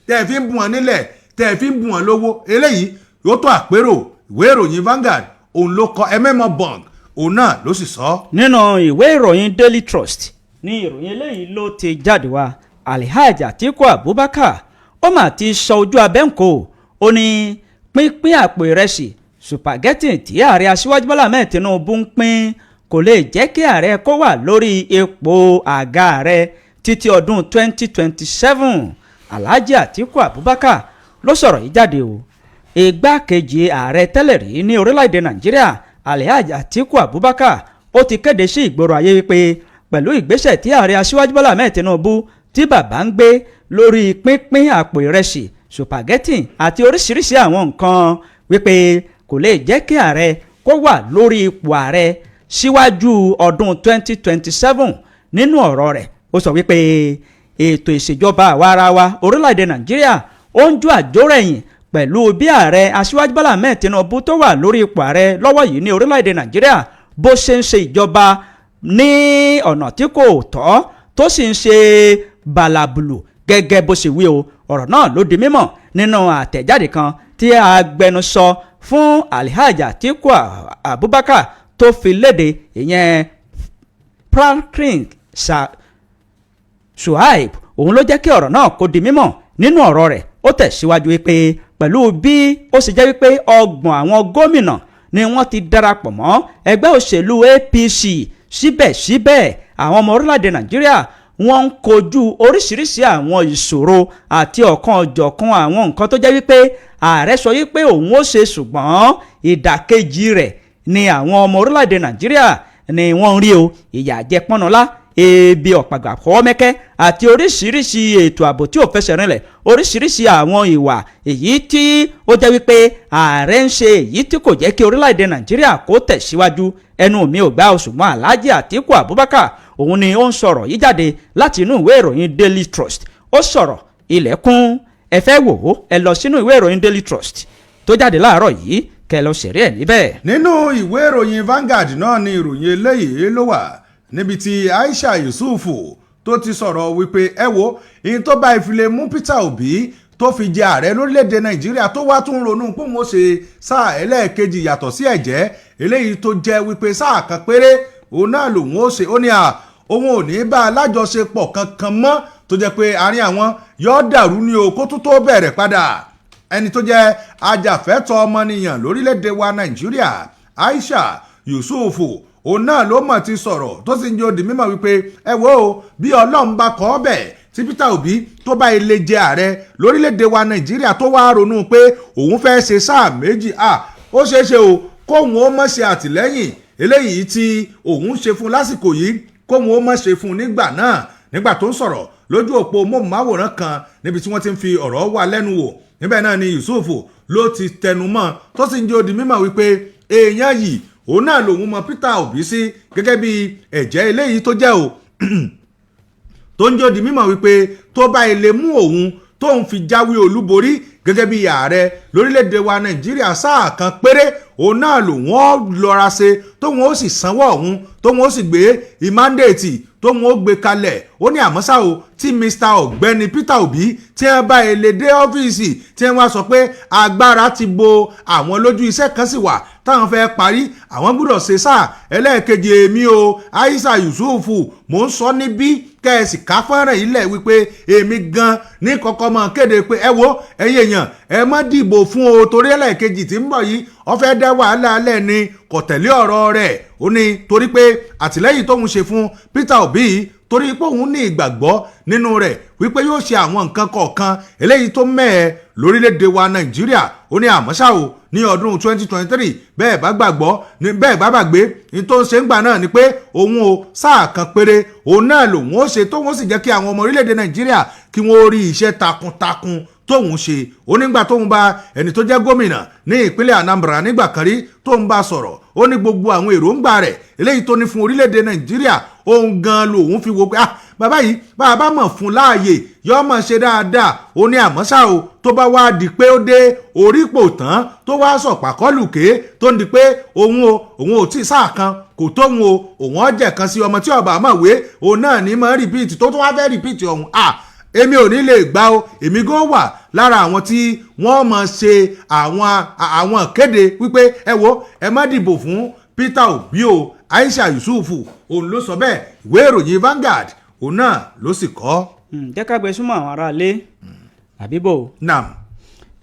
Speaker 2: tẹ́ ẹ fi ń bù wọ́n nílẹ̀, tẹ́ ẹ fi ń bù wọ́n lówó? Eléyìí yóò tó àpérò. Ìwé ìròyìn Vanguard òun ló kọ, Ememobong òun náà ló sì sọ.
Speaker 1: Nínú ìwé ìròyìn Daily Trust ní ìròyìn eléyìí ló ti jáde wá. Alhaji Atiku Abubakar ó mà ti sọ ojú abẹ́ǹkó, ó ní pínpín àpò ìrẹsì spaghetti tí ààrẹ Aṣíwájú Bọ́lá Ahmed Tinubu ń pín kò lè jẹ́ kí ààrẹ kó wà lórí ipò àga ààrẹ títí ọdún 2027. Alhaji Atiku Abubakar ló sọ̀rọ̀ yìí jáde o. Igbákejì ààrẹ tẹ́lẹ̀ rí ní orílẹ̀-èdè Nàìjíríà, Alhaji Atiku Abubakar, ó ti kéde sí ìgboro ayé wípé pẹ̀lú ìgbésẹ̀ tí ààrẹ Aṣíwájú Bọ́lá Ahmed Tinubu tí bàbá ń gbé lórí pínpín àpò ìrẹsì spaghetti àti oríṣiríṣi àwọn nǹkan, wípé kò lè jẹ́ kí ààrẹ kó wà lórí ipò ààrẹ síwájú ọdún 2027. Nínú ọ̀rọ̀ rẹ̀, ó sọ wípé ètò ìṣèjọba àwa-ara-wa orílẹ̀-èdè Nàìjíríà ó ń jó àjórẹ̀yìn pẹ̀lú bí ààrẹ Aṣíwájú Bọ́lá Ahmed Tinubu tó wà lórí ipò ààrẹ lọ́wọ́ yìí ní orílẹ̀-èdè Nàìjíríà bó ṣe ń ṣe ìjọba ní ọ̀nà tí kò tọ́, tó sì ń ṣe bàlàbùlù gẹ́gẹ́ bó ṣe wí o. Ọ̀rọ̀ náà ló di mímọ̀ nínú àtẹ̀jáde kan tí agbẹnusọ fún Alhaji Atiku Abubakar tó fi léde, ìyẹn Franklin Shuaib. Òun ló jẹ́ kí ọ̀rọ̀ náà kó di mímọ̀. Nínú ọ̀rọ̀ rẹ̀, ó tẹ̀síwájú wípé pẹ̀lú bí ó ṣe jẹ́ wípé 30 àwọn gómìnà ni wọ́n ti darapọ̀ mọ́ ẹgbẹ́ òṣèlú APC, síbẹ̀síbẹ̀ àwọn ọmọ orílẹ̀-èdè Nàìjíríà wọ́n ń kojú oríṣiríṣi àwọn ìṣòro àti ọ̀kan ọ̀jọ̀kan àwọn nǹkan tó jẹ́ wípé ààrẹ sọ wípé òun ó ṣe, ṣùgbọ́n ìdàkejì rẹ̀ ni àwọn ọmọ orílẹ̀-èdè Nàìjíríà ni wọ́n ń rí o. Ìyà àjẹpọ́nọlá, ebi ọ̀pàgbà fọwọ́mẹ́kẹ́ àti oríṣiríṣi ètò ààbò tí ò fẹsẹ̀ rinlẹ̀, oríṣiríṣi àwọn ìwà èyí tí ó jẹ́ wípé ààrẹ ń ṣe, èyí tí kò jẹ́ kí orílẹ̀-èdè Nàìjíríà kó tẹ̀síwájú. Ẹnu mi ò gbà o, ṣùgbọ́n Alhaji Atiku Abubakar òun ni ó ń sọ̀rọ̀ yìí jáde láti inú ìwé ìròyìn Daily Trust. Ó sọ̀rọ̀ ilẹ̀kùn. Ẹ fẹ́ wò ó, ẹ lọ sínú ìwé ìròyìn Daily Trust tó jáde láàárọ̀ yìí, kẹ́ lọ ṣẹ̀rí ẹ̀ níbẹ̀.
Speaker 2: Nínú ìwé ìròyìn Vanguard náà ni ìròyìn eléyìí ló wà, níbi tí Aisha Yusufu tó ti sọ̀rọ̀ wípé ẹ wo ìyẹn tó bá ìfilẹ̀ mú Peter Obi tó fi jẹ ààrẹ lórílẹ̀‐èdè Nàìjíríà, tó wá tún ronú pé òun ó ṣe sáà ẹlẹ́ẹ̀kejì yàtọ̀ sí ẹ̀jẹ́ eléyìí tó jẹ́ wípé sáà kan péré òun náà lòun ó ṣe, ó ní à òun ò ní bá alájọṣepọ̀ kankan mọ́ tó jẹ́ pé àárín àwọn yóò dàrú ní o kó tún tó bẹ̀rẹ̀ padà. Ẹni tó jẹ́ ajàfẹ́tọ̀ ọmọnìyàn lórílẹ̀‐èdè wa Nàìjíríà, Aisha Yusufu, òun náà ló mọ̀ ti sọ̀rọ̀, tó sì ń jẹ́ ó di mímọ̀ wípé ẹ wo bí Ọlọ́run bá kọ́ ọ́ bẹ̀ tí Peter Obi tó bá ilé jẹ ààrẹ lórílẹ̀‐èdè wa Nàìjíríà, tó wá ronú pé òun fẹ́ ṣe sáà méjì, à ó ṣeé ṣe o kóun ó mọ̀ ṣe àtìlẹ́yìn eléyìí tí òun ṣe fún lásìkò yìí, kóun ó mọ̀ ṣe fún nígbà náà. Nígbà tó ń sọ̀rọ̀ lójú òpó móhùnmáwòrán kan níbi tí wọ́n ti ń fi ọ̀rọ̀ wà lẹ́nu wò níbẹ̀ náà ni Yusuf ló ti tẹnumọ́, tó sì ń jẹ́ ó di mímọ̀ wípé èèyàn yìí òun náà lòun mọ Peter Obi sí gẹ́gẹ́ bí ẹ̀jẹ̀ eléyìí tó jẹ́ o, tó ń jẹ́ ó di mímọ̀ wípé tó bá ilé mú òun tóun fi jáwé olúborí gẹ́gẹ́ bí ààrẹ lórílẹ̀‐èdè wa Nàìjíríà, sáà kan péré òun náà lòun ó lọ́ra ṣe, tóun ó sì sanwó ọ̀hún, tóun ó sì gbé ìmándéètì, tóun ó gbé kalẹ̀. Ó ní àmọ́ ṣá o, tí Mr ọ̀gbẹ́ni Peter Obi tí wọ́n bá ilé dé ọ́fíìsì, tí wọ́n sọ pé agbára ti bo àwọn lójú, iṣẹ́ kan sì wà. Táwọn fẹ́ parí, àwọn gbọ́dọ̀ ṣe sáà ẹlẹ́ẹ̀kejì. Èmi o, Aisha Yusufu, mò ń sọ níbí kẹ́ẹ̀sì ká fọ́nrán ilẹ̀ wípé èmi gan ní kọ́kọ́ mọ̀ kéde pé ẹ wo, ẹ̀yin èèyàn, ẹ má dìbò fún o, torí ẹlẹ́ẹ̀kejì tí ń bọ̀ yìí, ó fẹ́ dá wàhálà alẹ́ ni, kò tẹ̀lé ọ̀rọ̀ rẹ̀. Ó ní torí pé àtìlẹ́yìn tóun ṣe fún Peter Obi, torí pé òun ní ìgbàgbọ́ nínú rẹ̀ wípé yóò ṣe àwọn nǹkan kọ̀ọ̀kan eléyìí tó mẹ́ẹ̀ lórílẹ̀‐èdè wa Nàìjíríà. Ó ní àmọ́ ṣá o, ní ọdún 2023, bẹ́ẹ̀ bá gbàgbọ́ ní bẹ́ẹ̀ bá gbàgbé ní tó ń ṣe ń gbà náà ni pé òun o, sáà kan péré òun náà lòun ó ṣe, tóun ó sì jẹ́ kí àwọn ọmọ orílẹ̀‐èdè Nàìjíríà kí wọ́n rí iṣẹ́ takuntakun tóun ṣe. Ó nígbà tóun bá ẹni tó jẹ́ gómìnà ní ìpínlẹ̀ Anambra nígbà kan rí, tóun bá sọ̀rọ̀, ó ní gbogbo àwọn èròǹgbà rẹ̀ eléyìí tó ní fún orílẹ̀-èdè Nàìjíríà, òun gan lòun fi wo pé, ah, bàbá yìí, bàbá mọ̀ fún láàyè, yọ mọ̀ ṣe dáadáa. Ó ní àmọ́ ṣá o, tó bá wá di pé ó dé orípò tán, tó wá sọ̀pàkọ́lùké, tó ń di pé òun o, òun ò tí sáà kan kò tóun o, òun ọ̀jẹ̀ kan sí ọmọ tí ọba àmọ̀wé òun náà ní mọ̀ repeat, tó tún wá fẹ́ repeat ọ̀hún, ah, èmi ò ní lè gbà o. Èmi gan wà lára àwọn tí wọ́n mọ̀ ṣe àwọn kéde wípé ẹ wo, ẹ má dìbò fún Peter Obi o. Aisha Yusufu òun ló sọ bẹ́ẹ̀. Ìwé ìròyìn Vanguard òun náà ló sì kọ.
Speaker 1: Jẹ́ ká gbé súnmọ́ àwọn aráalé àbíbò.
Speaker 2: Nam.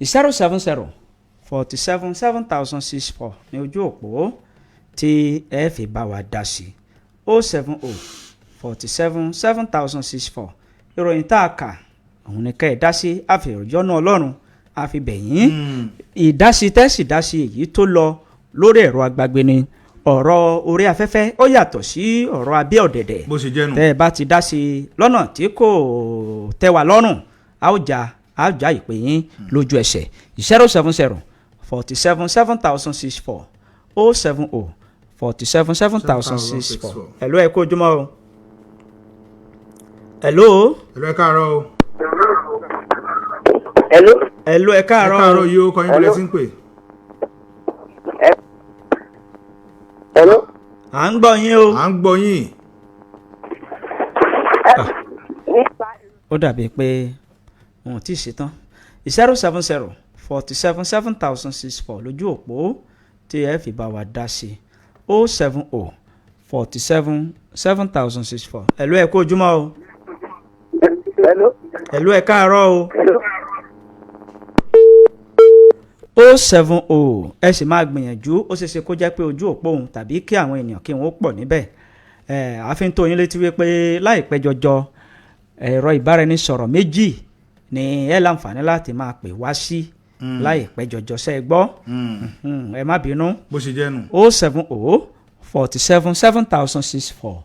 Speaker 1: 070 47 7064 ní ojú òpó tí ẹ fi bá wa dá sí, 070 47 7064. Ìròyìn tá a kà òun ni ká ẹ dá sí. Àfihàn Ọlọ́run àfibẹ̀yìn ìdásí tẹ́sí dásí. Èyí tó lọ lórí ẹ̀rọ agbágbé ni. Ọ̀rọ̀ orí afẹ́fẹ́ ó yàtọ̀ sí ọ̀rọ̀ abẹ́ ọ̀dẹ̀dẹ̀.
Speaker 2: Bó ṣe jẹ́ nù.
Speaker 1: Tẹ́ ẹ bá ti dá sí i lọ́nà tí kò tẹ́ wa lọ́rùn, a ó já ìpè yín lójú ẹsẹ̀. 070 47 7064, 070 47 7064. Hello, ẹ kú ojúmọ́ o. Hello.
Speaker 2: Hello, ẹ káàárọ̀ o.
Speaker 3: Hello.
Speaker 1: Hello, ẹ
Speaker 2: Ẹ
Speaker 1: káàárọ̀ o.
Speaker 2: káàárọ̀ yìí, ó kọ́ yín bí lẹ́sìn pè.
Speaker 3: Hello.
Speaker 1: À ń gbọ́ yín o.
Speaker 2: À ń gbọ́ yín.
Speaker 3: Nípa
Speaker 1: Ó dàbí pé wọn ò tí ì ṣetán. 070 47 7064 lójú òpó tí ẹ fi bá wa dá sí, 070 47 7064. Hello, ẹ kú ojúmọ́ o.
Speaker 3: Hello.
Speaker 1: Hello, ẹ káàárọ̀ o.
Speaker 3: Hello.
Speaker 1: 070, ẹ sì máa gbìyànjú. Ó ṣeé ṣe kó jẹ́ pé ojú òpó òun tàbí kí àwọn ènìyàn kí wọ́n pọ̀ níbẹ̀. Ẹ àfi ń tó yín létí wípé láìpẹ́ jọjọ, ẹ̀rọ ìbáraẹnisọ̀rọ̀ méjì ni ẹ láǹfààní láti máa pè wá sí láìpẹ́ jọjọ. Ṣe é gbọ́? Ẹ má bínú.
Speaker 2: Bó ṣe jẹ́ nù.
Speaker 1: 070 47 7064,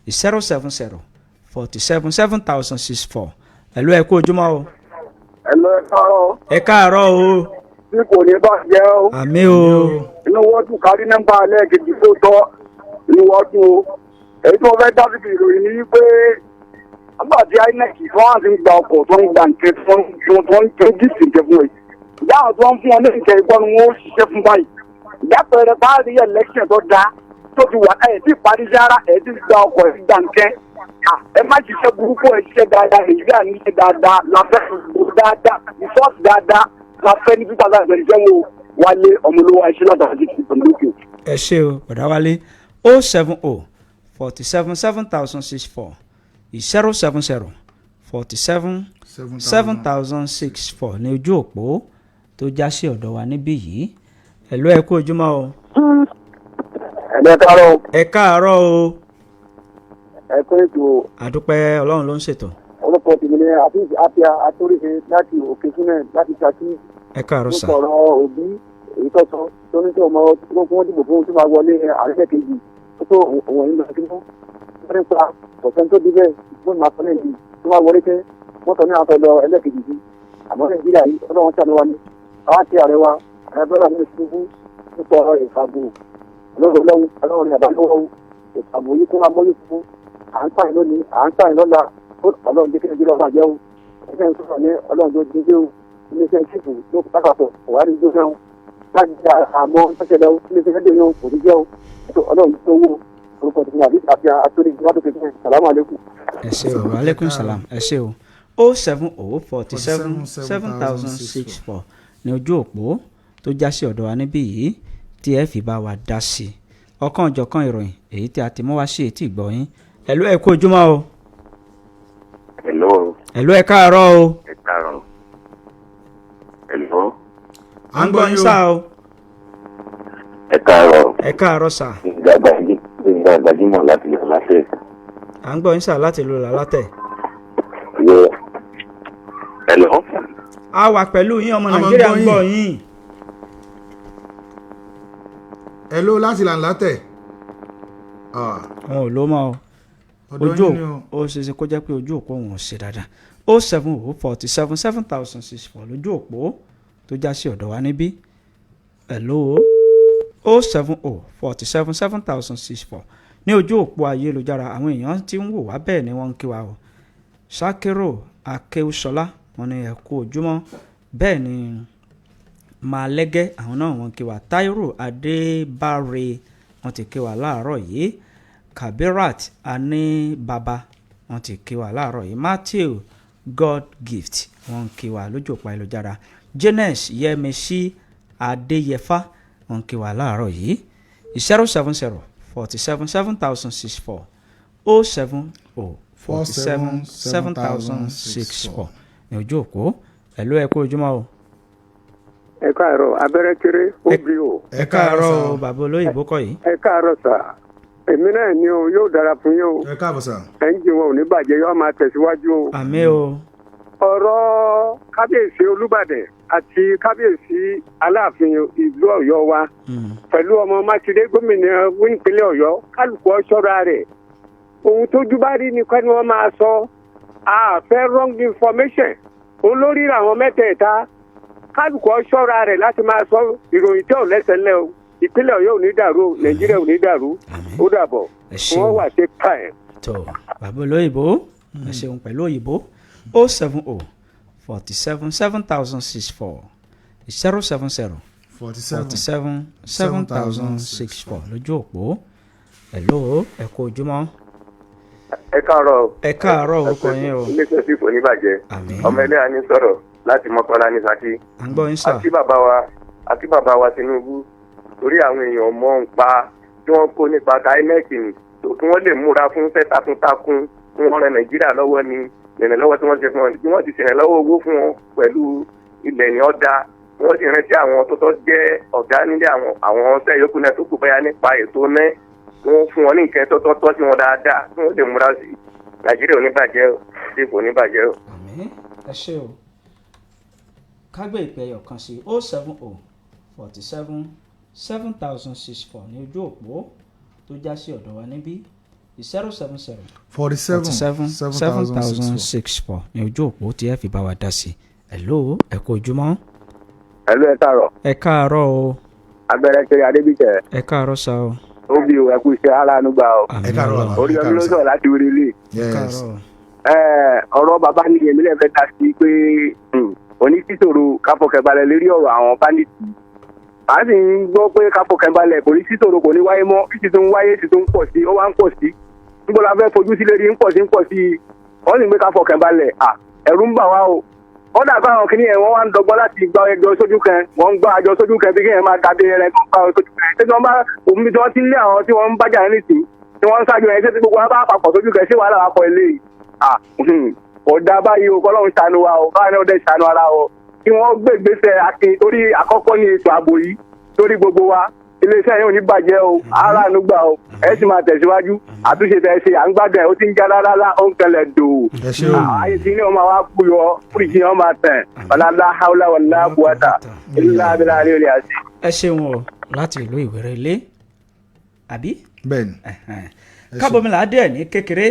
Speaker 1: 070 47 7064. Hello, ẹ kú ojúmọ́ o.
Speaker 3: Hello, ẹ káàárọ̀.
Speaker 1: Ẹ káàárọ̀ o.
Speaker 3: Tí kò ní bàjẹ́ o.
Speaker 1: Àmín o.
Speaker 3: Inú wọ́n tún kárí nọ́mbà lẹ́ẹ̀kejì tó tọ́. Inú wọ́n tún o. Èyí tí wọ́n fẹ́ dá síbi ìròyìn ni wípé nígbà tí INEC tí wọ́n ti ń gba ọkọ̀ tó ń gba nǹkan tó ń gíìsì nǹkan fún ẹ. Ìyá àwọn tó ń fún wọn ní nǹkan ìgbọ́n ni wọ́n ó ṣiṣẹ́ fún báyìí. Ìyá pẹ̀rẹ̀ bá rí election tó dáa tó ti wà, ẹ̀ tí parí sára, ẹ̀ tí gba ọkọ̀, ẹ̀ tí gba nǹkan. Ẹ má ṣiṣẹ́ burúkú, ẹ ṣiṣẹ́ dáadáa. Nàìjíríà ní ṣe dáadáa la fẹ́, dáadáa ìfọ́ọ̀sì dáadáa la fẹ́ ní 2027 o. Wálé Ọmọlúwa ẹṣin látàrí ti ìpínlẹ̀.
Speaker 1: Ẹ ṣé o, bọ̀dá Wálé. 070 47 7064, 070 47 7064 ní ojú òpó tó já sí ọ̀dọ̀ wa níbí yìí. Hello, ẹ kú ojúmọ́ o.
Speaker 3: Ẹ káàárọ̀.
Speaker 1: Ẹ káàárọ̀ o.
Speaker 3: Ẹ kú ètò.
Speaker 1: Àdúpẹ́, Ọlọ́run ló ń ṣètò.
Speaker 3: Orúkọ tèmi ní Afeez Apia Atóríṣe láti Òkè Súnmẹ̀ láti Ṣakí.
Speaker 1: Ẹ káàárọ̀ sà.
Speaker 3: Nípa ọ̀rọ̀ Òbí èyí tó sọ tó ní tí ọmọ tó fún wọn dìbò fún tó máa wọlé ààrẹ kejì tó tó òun ẹ̀yìn lọ́sí fún wọn nípa ọ̀sẹ̀ tó débẹ̀ fún ìmọ̀ àtọ́lẹ̀ yìí tó máa wọlé tẹ́ wọ́n tọ́ ní àwọn lọ ẹlẹ́kejì sí. Àmọ́ Nàìjíríà yìí, Ọlọ́run ṣàánú wa ni. Àwọn àti ààrẹ wa, ààrẹ Bọ́lá ní Tinubu, nípa ọ̀rọ̀ ìfàbò, Ọlọ́run Ọlọ́run Ọlọ́run ní àbálọ́wọ́ ìfàbò yìí kó máa mọ́yì fún à ń pààyàn lónìí, à ń pààyàn lọ́la. Ọlọ́run jẹ́ kí Nàìjíríà bàjẹ́ o. Ẹgbẹ́ ń sọ̀rọ̀ ní Ọlọ́run tó dín dé o. Iléeṣẹ́ chifu ló lápapọ̀ ọ̀wárí tó fẹ́ràn láti ṣe àmọ́ ṣẹlẹ̀ o. Iléeṣẹ́ fẹ́ẹ́ dènà kò ní jẹ́ o. Ọlọ́run tó wó orúkọ tuntun àbí àti àtúndì ìwádìí kékeré. Sàlámù alẹ́kùn.
Speaker 1: Ẹ ṣé o, aleykum salam, ẹ ṣé o. 070 47 7064 ní ojú òpó tó já sí ọ̀dọ̀ wa níbí yìí. Tí ẹ fi bá wa dá sí i ọ̀kan òjọ̀kan ìròyìn èyí tí a ti mú wá sí etí ìgbọ́ yín. Hello, ẹ kú ojúmọ́ o.
Speaker 4: Hello.
Speaker 1: Hello, ẹ káàárọ̀ o.
Speaker 4: Ẹ káàárọ̀. Hello.
Speaker 2: À ń gbọ́ yín
Speaker 1: sá
Speaker 2: o.
Speaker 1: O.
Speaker 4: Ẹ káàárọ̀.
Speaker 1: Ẹ káàárọ̀ sà.
Speaker 4: Gbẹ̀ngà gbajúmọ̀ láti yọ̀ láṣẹ.
Speaker 1: À ń gbọ́ yín sà láti ìlú Làlátẹ̀.
Speaker 4: Hello.
Speaker 1: A wà pẹ̀lú yín, ọmọ
Speaker 2: A máa ń
Speaker 1: Nàìjíríà ń
Speaker 2: gbọ́
Speaker 1: gbọ́ yín.
Speaker 2: Hello láti Làǹlátẹ̀. Ah,
Speaker 1: Wọn ò ló mọ́ o.
Speaker 2: ọ̀dọ̀
Speaker 1: Ojú
Speaker 2: yín ni o.
Speaker 1: ó ṣe é ṣe kó jẹ́ pé ojú òpó wọn ò ṣe dáadáa. 070 47 7064 lójú òpó tó já sí ọ̀dọ̀ wa níbí. Hello, 070 47 7064 ní ojú òpó ayélujára. Àwọn èèyàn tí ń wò wá, bẹ́ẹ̀ ni wọ́n ń kí wa o. Sakiru Akéwùsọlá, wọn ní ẹ kú ojúmọ́. Bẹ́ẹ̀ ni Malẹ́gẹ́, àwọn náà wọ́n kí wa. Táírò Adébáre, wọ́n ti kí wa láàárọ̀ yìí. Kabirat Anibaba, wọ́n ti kí wa láàárọ̀ yìí. Matthew God Gift, wọ́n ń kí wa lójú òpó ayélujára. Janes Yẹmisí Adéyẹfà, wọ́n ń kí wa láàárọ̀ yìí. 070 47 7064, 070 47 7064 ní ojú òpó. Hello, ẹ kú ojúmọ́ o.
Speaker 5: Ẹ káàárọ̀, abẹ́rẹ́ kéré ó bí o.
Speaker 1: Ẹ káàárọ̀ o, bàbá olóyìnbó kọ́ yìí.
Speaker 5: Ẹ káàárọ̀ sà, èmi náà ni o. Yóò dára fún yín o.
Speaker 2: Ẹ káàbọ̀ sà.
Speaker 5: Ẹ̀ǹjì wọn ò ní bàjẹ́, yóò máa tẹ̀síwájú o.
Speaker 1: Àmín o.
Speaker 5: Ọ̀rọ̀ kábíyèsí Olúbàdàn àti kábíyèsí Aláàfin ìlú Ọ̀yọ́ wa pẹ̀lú ọmọ Mákindé, gómìnà ìpínlẹ̀ Ọ̀yọ́, kálukú ó ṣọ́ra rẹ̀. Ohun tójú bá rí ni kẹ́ni wọ́n máa sọ. A fẹ́ wrong information. Olórí àwọn mẹ́tẹ̀ẹ̀ta, kálukú ó ṣọ́ra rẹ̀ láti máa sọ ìròyìn tí ò lẹ́sẹ̀ ńlẹ̀ o. Ìpínlẹ̀ Ọ̀yọ́ ò ní dàrú o, Nàìjíríà ò ní dàrú.
Speaker 1: Àmín.
Speaker 5: Ó dàbọ̀.
Speaker 1: Ẹ ṣeun.
Speaker 5: Wọ́n wà sí time.
Speaker 1: Tó bàbá olóyìnbó, ẹ ṣeun pẹ̀lú òyìnbó. 070 47 7064, 070
Speaker 2: 47
Speaker 1: 47 7064 lójú òpó. Hello, ẹ kú ojúmọ́.
Speaker 4: Ẹ káàárọ̀.
Speaker 1: Ẹ káàárọ̀, orúkọ yín o.
Speaker 4: Iléeṣẹ́ sì kò ní bàjẹ́.
Speaker 1: Àmín.
Speaker 4: Ọmọ ẹlẹ́yà ní sọ̀rọ̀ láti Mọ́kọ́lá ní Ṣakí.
Speaker 1: À ń gbọ́ yín sà.
Speaker 4: Àti bàbá wa Tinubu, torí àwọn èèyàn mọ̀ ń pa tí wọ́n kó nípa ta INEC ní tó kí wọ́n lè múra fún iṣẹ́ takuntakun kí wọ́n ran Nàìjíríà lọ́wọ́ ni ìrànlọ́wọ́ tí wọ́n ṣe fún wọn, bí wọ́n ti ṣèrànlọ́wọ́ owó fún wọn pẹ̀lú ilẹ̀ ní ọ̀dà, wọ́n sì rántí àwọn tó tọ́ jẹ́ ọ̀gá nílé àwọn ọ̀sẹ̀ yòókù náà tó kù báyà nípa ètò náà, kí wọ́n fún wọn ní nǹkan tó tọ́ tọ́ sí wọn dáadáa kí wọ́n lè múra sí i. Nàìjíríà ò ní bàjẹ́ o, ṣé kò ní bàjẹ́ o.
Speaker 1: Àmín, ẹ ṣé o. Kágbé ìpè ẹyọ kan sí. 070 47 7064 ní ojú òpó tó já sí ọ̀dọ̀ wa níbí. 070
Speaker 2: 47
Speaker 1: 47 7064 ní ojú òpó tí ẹ fi bá wa dá sí. Hello, ẹ kú ojúmọ́.
Speaker 3: Hello, ẹ káàárọ̀.
Speaker 1: Ẹ káàárọ̀ o.
Speaker 3: Abẹ́rẹ́ kiri Adébíkẹ́.
Speaker 1: Ẹ káàárọ̀ sá o.
Speaker 3: Ó bí o, ẹ kú iṣẹ́ aláàánú gbà o.
Speaker 1: Àmín
Speaker 2: Ẹ káàárọ̀
Speaker 1: Ọlọ́run.
Speaker 2: bàbá.
Speaker 3: Orí ọdún ló sọ̀rọ̀ láti orí ilé.
Speaker 1: Ẹ
Speaker 2: Yes.
Speaker 1: káàárọ̀ o.
Speaker 3: Ọ̀rọ̀ bàbá ni èmi lè fẹ́ ta sí pé oníṣìṣòro káfọkànbalẹ̀ lórí ọ̀rọ̀ àwọn bandits. À ń sì ń gbọ́ pé káfọkànbalẹ̀, kò ní síṣòro, kò ní wáyé mọ́. Sì tún wáyé, sì tún pọ̀ sí, ó wá ń pọ̀ sí. Níbo la fẹ́ fojú sí lérí ń pọ̀ sí, ń pọ̀ sí i? Wọ́n sì ń gbé káfọkànbalẹ̀ à, ẹ̀rù ń bà wá o. Wọ́n dàgbà àwọn kìnìyẹn, wọ́n wá ń dọgbọ́n láti gba ẹjọ́ sójú kan, wọ́n ń gbá àjọ sójú kan bí kéèyàn máa dàbí ẹrẹ tó ń gbá sójú kan. Ṣé tí wọ́n bá omi tí wọ́n ti ń lé àwọn tí wọ́n ń bájà ní nìsín tí wọ́n ń ṣáájú ẹ̀, ṣé tí gbogbo wa bá papọ̀ sójú kan, ṣé wàhálà wa kọ eléyìí? À, kò dá báyìí o. Kọ́lọ́run ṣàánú wa o, báyìí náà dẹ̀ ṣàánú ara o, kí wọ́n gbé ìgbésẹ̀ akin torí àkọ́kọ́ ní ètò ààbò yìí torí gbogbo wa. Iléeṣẹ́ yìí ò ní bàjẹ́ o, aráàánú gbà o, ẹ sì máa tẹ̀síwájú. Àtúnṣe tẹ̀ ṣe, à ń gbádùn ẹ̀, ó ti ń já rárá, ó ń kẹlẹ̀ dò.
Speaker 2: Ẹ ṣé o.
Speaker 3: Ayé tí ní ọmọ wa kú yọ fúrìjì ọmọ tẹ̀ ọ̀làlá haúlá wàlá buwata ilá abilá alẹ́ òlẹ̀ àti.
Speaker 1: Ẹ ṣeun o, láti ìlú Ìwéré Ilé, àbí?
Speaker 2: Bẹ́ẹ̀ni.
Speaker 1: Kábọ̀mílà díẹ̀ ní kékeré.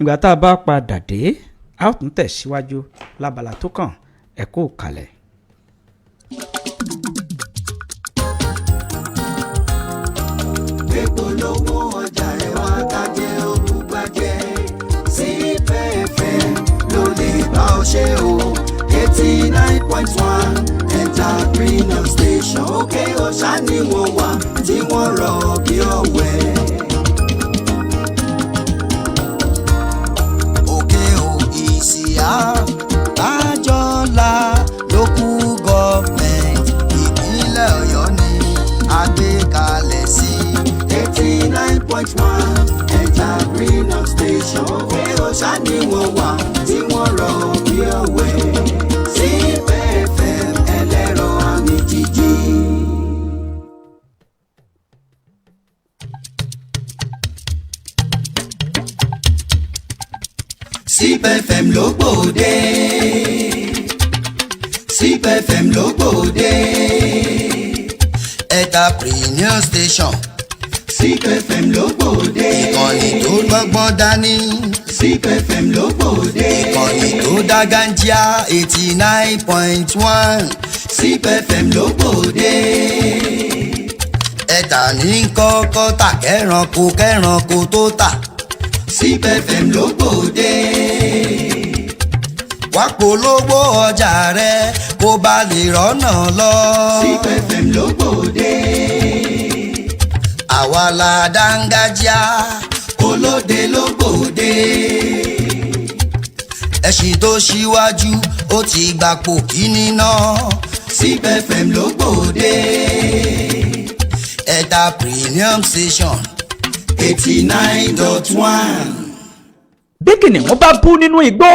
Speaker 1: Ìgbà tá a bá padà dé, a ó tún tẹ̀síwájú lábala tó kàn. Ẹ kú kalẹ̀.
Speaker 6: Polówó ọjà rẹ̀ wá kájẹ́ olùgbàjẹ́. CPFM ló lè bá ọ ṣe o. 89.1 Entrepreneur Station, òkè ọ̀ṣà ni wọ́n wà tí wọ́n rọ̀ bí ọ̀wẹ́. Òkè ò ìsìyà bájọ́lá ló kú gọ́ọ̀mẹ̀ntì ìpínlẹ̀ Ọ̀yọ́ ni àgbẹ̀. 9.1 Entrepreneur Station. Òkè Òṣà ni wọ́n wà tí wọ́n rọ̀ bí òwe. Zip FM ẹlẹ́rọ àmì jíjí. Zip FM ló gbòde. Zip FM ló gbòde.
Speaker 7: Entrepreneur Station.
Speaker 6: Zip FM ló gbòde.
Speaker 7: Ìkànnì tó gbọ́gbọ́n dání.
Speaker 6: Zip FM ló gbòde.
Speaker 7: Ìkànnì tó dágájíá 89.1.
Speaker 6: Zip FM ló gbòde.
Speaker 7: Ẹ̀tà ní kọ́kọ́ tà kẹ́ranko kẹ́ranko tó tà.
Speaker 6: Zip FM ló gbòde.
Speaker 7: Wá polówó ọjà rẹ kó bá lè rọ́nà lọ.
Speaker 6: Zip FM ló gbòde.
Speaker 7: Àwa la dángájíá.
Speaker 6: Olóde ló gbòde.
Speaker 7: Ẹṣin tó ṣíwájú ó ti gbapò kíní náà.
Speaker 6: Zip FM ló gbòde.
Speaker 7: Entrepreneur Station.
Speaker 6: 89.1.
Speaker 1: Bí kìnìún bá bú nínú igbó,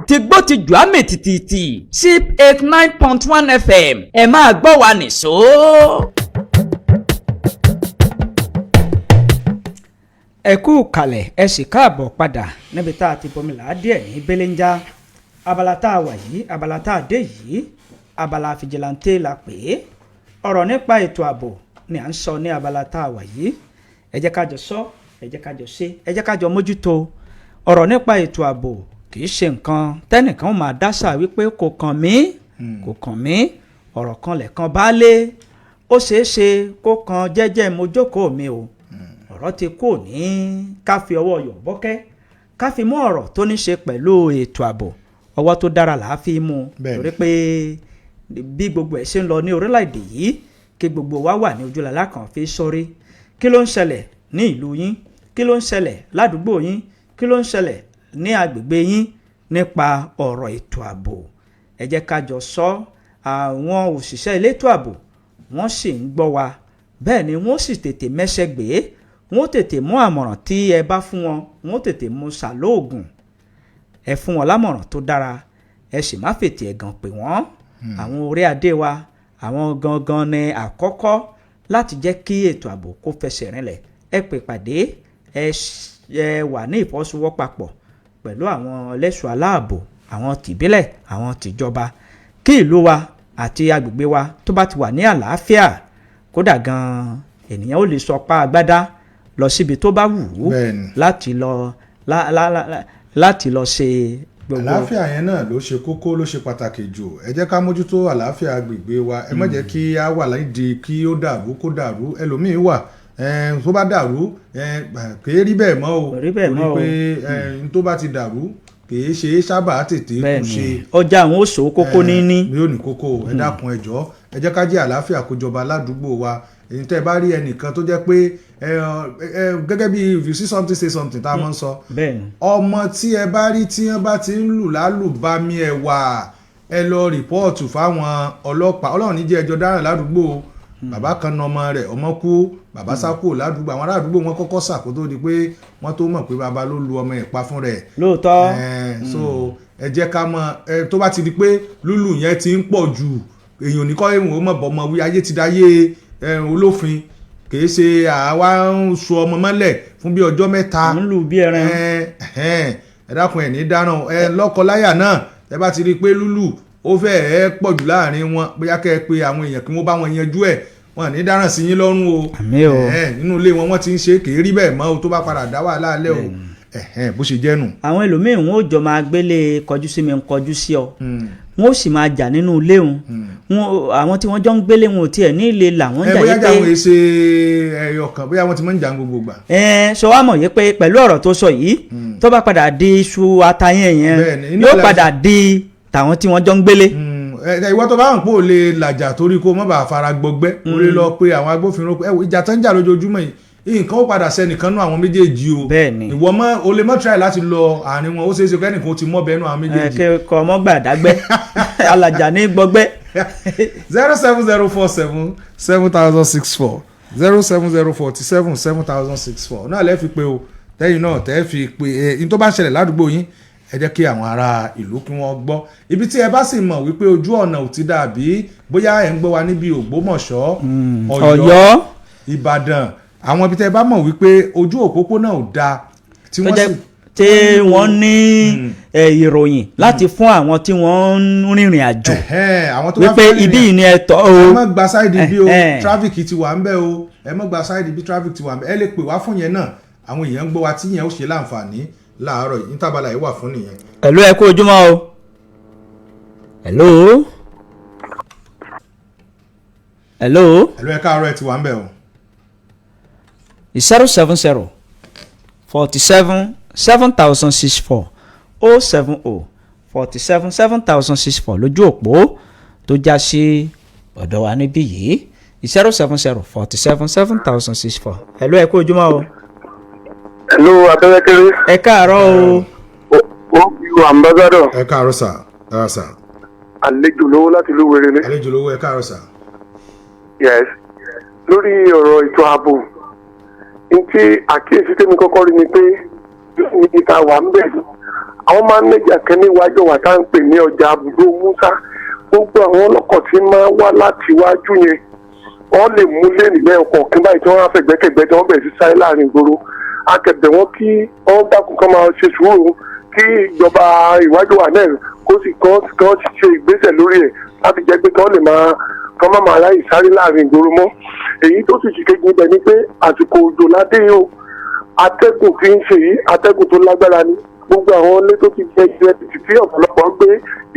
Speaker 1: tìgbó ti jù á mì tìtìtì. Sip 89.1 FM, ẹ máa gbọ́ wa nìṣó. Ẹ kú kalẹ̀, ẹ sì káàbọ̀ padà níbi tá a ti bomi là á díẹ̀ ní belenja. Abala tá a wà yìí, abala tá a dé yìí, abala fìjìláńtẹ́ la pè é. Ọ̀rọ̀ nípa ètò ààbò ni à ń sọ ní abala tá a wà yìí. Ẹ jẹ́ ká jọ sọ, ẹ jẹ́ ká jọ ṣe, ẹ jẹ́ ká jọ mójútó. Ọ̀rọ̀ nípa ètò ààbò kì í ṣe nǹkan tẹ́nìkan máa dáṣà wípé kò kàn mí, kò kàn mí. Ọ̀rọ̀ kan lẹ̀kan bá lé, ó ṣeé ṣe kó kan jẹ́jẹ́ mojókòó mi o. Ọ̀rọ̀ ti kò ní ká fi ọwọ́ yọ̀ bọ́kẹ́, ká fi mú ọ̀rọ̀ tó ní ṣe pẹ̀lú ètò ààbò. Ọwọ́ tó dára là á fi mú un. Torí pé bí gbogbo ẹ̀ ṣe ń lọ ní orílẹ̀-èdè yìí, kí gbogbo wa wà ní ojúlàlá kan fi sórí. Kí ló ń ṣẹlẹ̀ ní ìlú yín? Kí ló ń ṣẹlẹ̀ ládùúgbò yín? Kí ló ń ṣẹlẹ̀ ní agbègbè yín nípa ọ̀rọ̀ ètò ààbò? Ẹ jẹ́ ká jọ sọ. Àwọn òṣìṣẹ́ elétò ààbò wọ́n sì ń gbọ́ wa, bẹ́ẹ̀ ni wọ́n sì tètè mẹ́sẹ̀ gbé, wọ́n tètè mú àmọ̀ràn tí ẹ bá fún wọn, wọ́n tètè mú sàlóògùn. Ẹ fún wọn lámọ̀ràn tó dára, ẹ sì má fètè ẹ̀gàn pè wọ́n. Àwọn orí adé wa, àwọn gangan ni àkọ́kọ́ láti jẹ́ kí ètò ààbò kó fẹsẹ̀ rinlẹ̀. Ẹ pè pàdé, ẹ wà ní ìfọwọ́sowọ́papọ̀ pẹ̀lú àwọn ẹlẹ́ṣọ́ aláàbò, àwọn tìbílẹ̀, àwọn tìjọba, kí ìlú wa àti agbègbè wa tó bá ti wà ní àlàáfíà, kódà gan-an ènìyàn ò lè sọ pa agbádá lọ síbi tó bá wù ú láti lọ láti lọ ṣe gbogbo.
Speaker 2: Àlàáfíà yẹn náà ló ṣe kókó, ló ṣe pàtàkì jù. Ẹ jẹ́ ká mójútó àlàáfíà agbègbè wa. Ẹ má jẹ́ kí á wà láìdí kí ó dàrú kó dàrú. Ẹlòmíín wà tó bá dàrú, kì í rí bẹ́ẹ̀ mọ́ o.
Speaker 1: Kò rí bẹ́ẹ̀ mọ́ o.
Speaker 2: Torí pé n tó bá ti dàrú kì í ṣe é sábà tètè kú ṣe.
Speaker 1: Ọjà àwọn oṣù kókó níní.
Speaker 2: Yóò ní kókó. Ẹ dákun, ẹ jọ̀ọ́, ẹ jẹ́ ká jẹ́ àlàáfíà kó jọba ládùúgbò wa. Èyí tẹ́ ẹ bá rí ẹnìkan tó jẹ́ pé gẹ́gẹ́ bí if you see something, say something tá a máa ń sọ. Ọmọ tí ẹ bá rí tí wọ́n bá ti ń lù lálùbami ẹ̀wà, ẹ lọ rìpọ́ọ̀tù fáwọn ọlọ́pàá. Ọlọ́run ní jẹ́ ẹjọ́ dáràn ládùúgbò. Bàbá kan na ọmọ rẹ̀, ọmọ kú, bàbá sá kúrò ládùúgbò. Àwọn aládùúgbò wọn kọ́kọ́ sà kó tó di pé wọ́n tó mọ̀ pé bàbá ló lu ọmọ ẹ̀ pa fún rẹ̀.
Speaker 1: Lóòótọ́.
Speaker 2: So ẹ jẹ́ ká mọ̀ ẹ tó bá ti di pé lúlù yẹn ti ń pọ̀ jù, èèyàn ní kọ́ èèyàn ó mọ̀ bọ́ ọmọ wí. Ayé ti dáyé olófin, kì í ṣe àwa ń so ọmọ mọ́lẹ̀ fún bí ọjọ́ 3.
Speaker 1: Ń lù bí ẹran.
Speaker 2: Ẹ dákun, ẹ̀ ní dáràn ẹ lọ́kọ-láyà náà. Ẹ bá ti rí i pé lúlù ó fẹ́ ẹ pọ̀ jù láàrin wọn, bóyá kẹ́ ẹ pe àwọn èèyàn kí wọ́n bá wọn yanjú ẹ̀. Wọn ní dáràn sí yín lọ́rùn o.
Speaker 1: Àmín o.
Speaker 2: Nínú ilé wọn wọ́n ti ń ṣe, kì í rí bẹ́ẹ̀ mọ́ o. Tó bá padà dá wàhálà alẹ́ o, bó ṣe jẹ́ nù.
Speaker 1: Àwọn ẹlòmíín wọn ò jọ máa gbélé kọjú sí mi ń kọjú sí ọ, wọn ò sì máa jà nínú ilé wọn. Àwọn tí wọ́n jọ ń gbélé wọn ò tiẹ̀ ní ilé làwọn ń jà.
Speaker 2: Yìí pé bóyá àwọn èsè ẹyọ kan, bóyá wọ́n ti máa ń jà gbogbo gbà.
Speaker 1: Ẹ sọ wá mọ̀ yìí pé pẹ̀lú ọ̀rọ̀ tó sọ yìí, tó bá padà di iṣu atayẹn yẹn, yóò padà di tàwọn tí wọ́n jọ ń gbélé.
Speaker 2: Ìwọ tó bá hàn pé ò lè làjà torí kó má bàa fara gbọgbẹ́, ó lè lọ pé àwọn agbófinró pé ìjà tó ń jà lójoojúmọ́ yìí, nǹkan ó padà sẹ́nìkan nú àwọn méjèèjì o.
Speaker 1: Bẹ́ẹ̀ni.
Speaker 2: Ìwọ mọ o lè mọ try láti lọ àárín wọn, ó ṣeé ṣe kẹ́nìkan ó ti mọ́ bẹ́ẹ̀ nú àwọn méjèèjì.
Speaker 1: Ẹ kọ ọmọ gbàdágbẹ́ alàjà ní gbọgbẹ́.
Speaker 2: 07047 7064. 070 47 7064 náà lẹ́ fi pé o, tẹ́yìn náà tẹ́ fi pé ẹ ní tó bá ń ṣẹlẹ̀ ládùúgbò yín, ẹ jẹ́ kí àwọn ará ìlú kí wọ́n gbọ́. Ibi tí ẹ bá sì mọ̀ wípé ojú ọ̀nà ò ti dàbí, bóyá ẹ̀ ń gbọ́ wa níbi Ògbómọ̀ṣọ́,
Speaker 1: Ọ̀yọ́,
Speaker 2: Ìbàdàn, àwọn ibi tẹ́ ẹ bá mọ̀ wípé ojú òpópónà ò dáa tí
Speaker 1: tó
Speaker 2: wọ́n
Speaker 1: jẹ́
Speaker 2: sì
Speaker 1: tí wọ́n ní ìròyìn láti fún àwọn tí wọ́n ń rìnrìn àjò
Speaker 2: Ẹ̀hẹ́n, àwọn tó bá
Speaker 1: wípé
Speaker 2: fẹ́ rìnrìn
Speaker 1: ibi yìí ni ẹ tọ́ o.
Speaker 2: Ẹ má gba side bí o, traffic ti wà ń bẹ̀ o. Ẹ má gba side bí, traffic ti wà ń bẹ̀. Ẹ lè pè wá fún yẹn náà. Àwọn èèyàn ń gbọ́ wa tí yẹn ó ṣe láǹfààní láàárọ̀ yìí. Nítabala yìí wà fún nìyẹn.
Speaker 1: Hello, ẹ kú ojúmọ́ o. Hello, hello.
Speaker 2: Hello, ẹ káàárọ̀, ẹ ti wà ń bẹ̀ o.
Speaker 1: 070 47 7064, 070 47 7064 lójú òpó tó já sí ọ̀dọ̀ wa níbí yìí, 070 47 7064. Hello, ẹ kú ojúmọ́ o.
Speaker 4: Hello, abẹ́rẹ́kẹ́rẹ́.
Speaker 1: Ẹ káàárọ̀ o.
Speaker 4: Ó fi ambassador.
Speaker 2: Ẹ káàárọ̀ sà, ẹ káàárọ̀ sà.
Speaker 4: Àlejò lówó láti ìlú Werele.
Speaker 2: Àlejò lówó, ẹ káàárọ̀ sà.
Speaker 4: Yes, lórí ọ̀rọ̀ ètò ààbò, n tí àkíyèsí tèmi kọ́kọ́ rí ni pé ní ìta wà ń bẹ̀, àwọn mánéjà kan níwájú wa tá à ń pè ní ọjà àbúrò Musa, gbogbo àwọn ọlọ́kọ̀ tí máa wá láti wájú yẹn, wọ́n lè mú lẹ́nìí lẹ́ọ̀kọ̀ kí báyìí tí wọ́n á fẹ̀gbẹ́kẹ̀gbẹ́ tí wọ́n bẹ̀rẹ̀ sí sáré láàrin ìgboro. Akẹ̀bẹ̀ wọn kí wọ́n dákun kán máa ṣe sùúrù, kí ìjọba ìwájú wa náà kó sì kán ṣe ìgbésẹ̀ lórí ẹ̀ láti jẹ́ pé kán lè máa kán má máa ráyè sáré láàrin ìgboro mọ́. Èyí tó sì ṣìkejì ibẹ̀ ni pé àsìkò òjò ládé yìí o. Atẹ́gùn tí ń ṣe yìí, atẹ́gùn tó lágbára ni. Gbogbo àwọn ilé tó ti jẹ jẹ títí tí ọ̀pọ̀lọpọ̀ gbé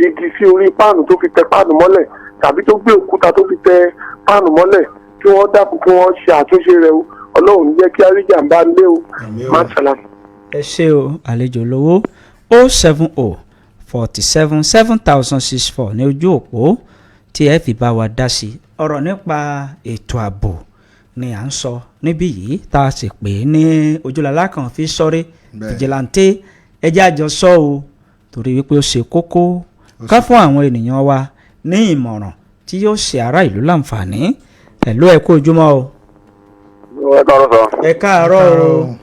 Speaker 4: igi sí orí páànù tó fi tẹ páànù mọ́lẹ̀ tàbí tó gbé òkúta tó fi tẹ páànù mọ́lẹ̀, kí wọ́n dákun kí wọ́n ṣe àtúnṣe rẹ̀ o. Ọlọ́run ní jẹ́ kí àríjàmbá lé o.
Speaker 2: Àmín o.
Speaker 4: Má ṣàlàyé.
Speaker 1: Ẹ ṣé o, àlejò lówó. 070 47 7064 ní ojú òpó tí ẹ fi bá wa dá sí ọ̀rọ̀ nípa ètò ààbò ni à ń sọ níbí yìí, tá a sì pè é ní ojúlọ́lá kan fi sọ́rí vigilante. Ẹ jẹ́ àjọ sọ o, torí wípé ó ṣe kókó ká fún àwọn ènìyàn wa ní ìmọ̀ràn tí yóò ṣe ará ìlú láǹfààní. Hello, ẹ kú ojúmọ́ o.
Speaker 3: Ẹ káàárọ̀ sọ.
Speaker 1: Ẹ káàárọ̀ o.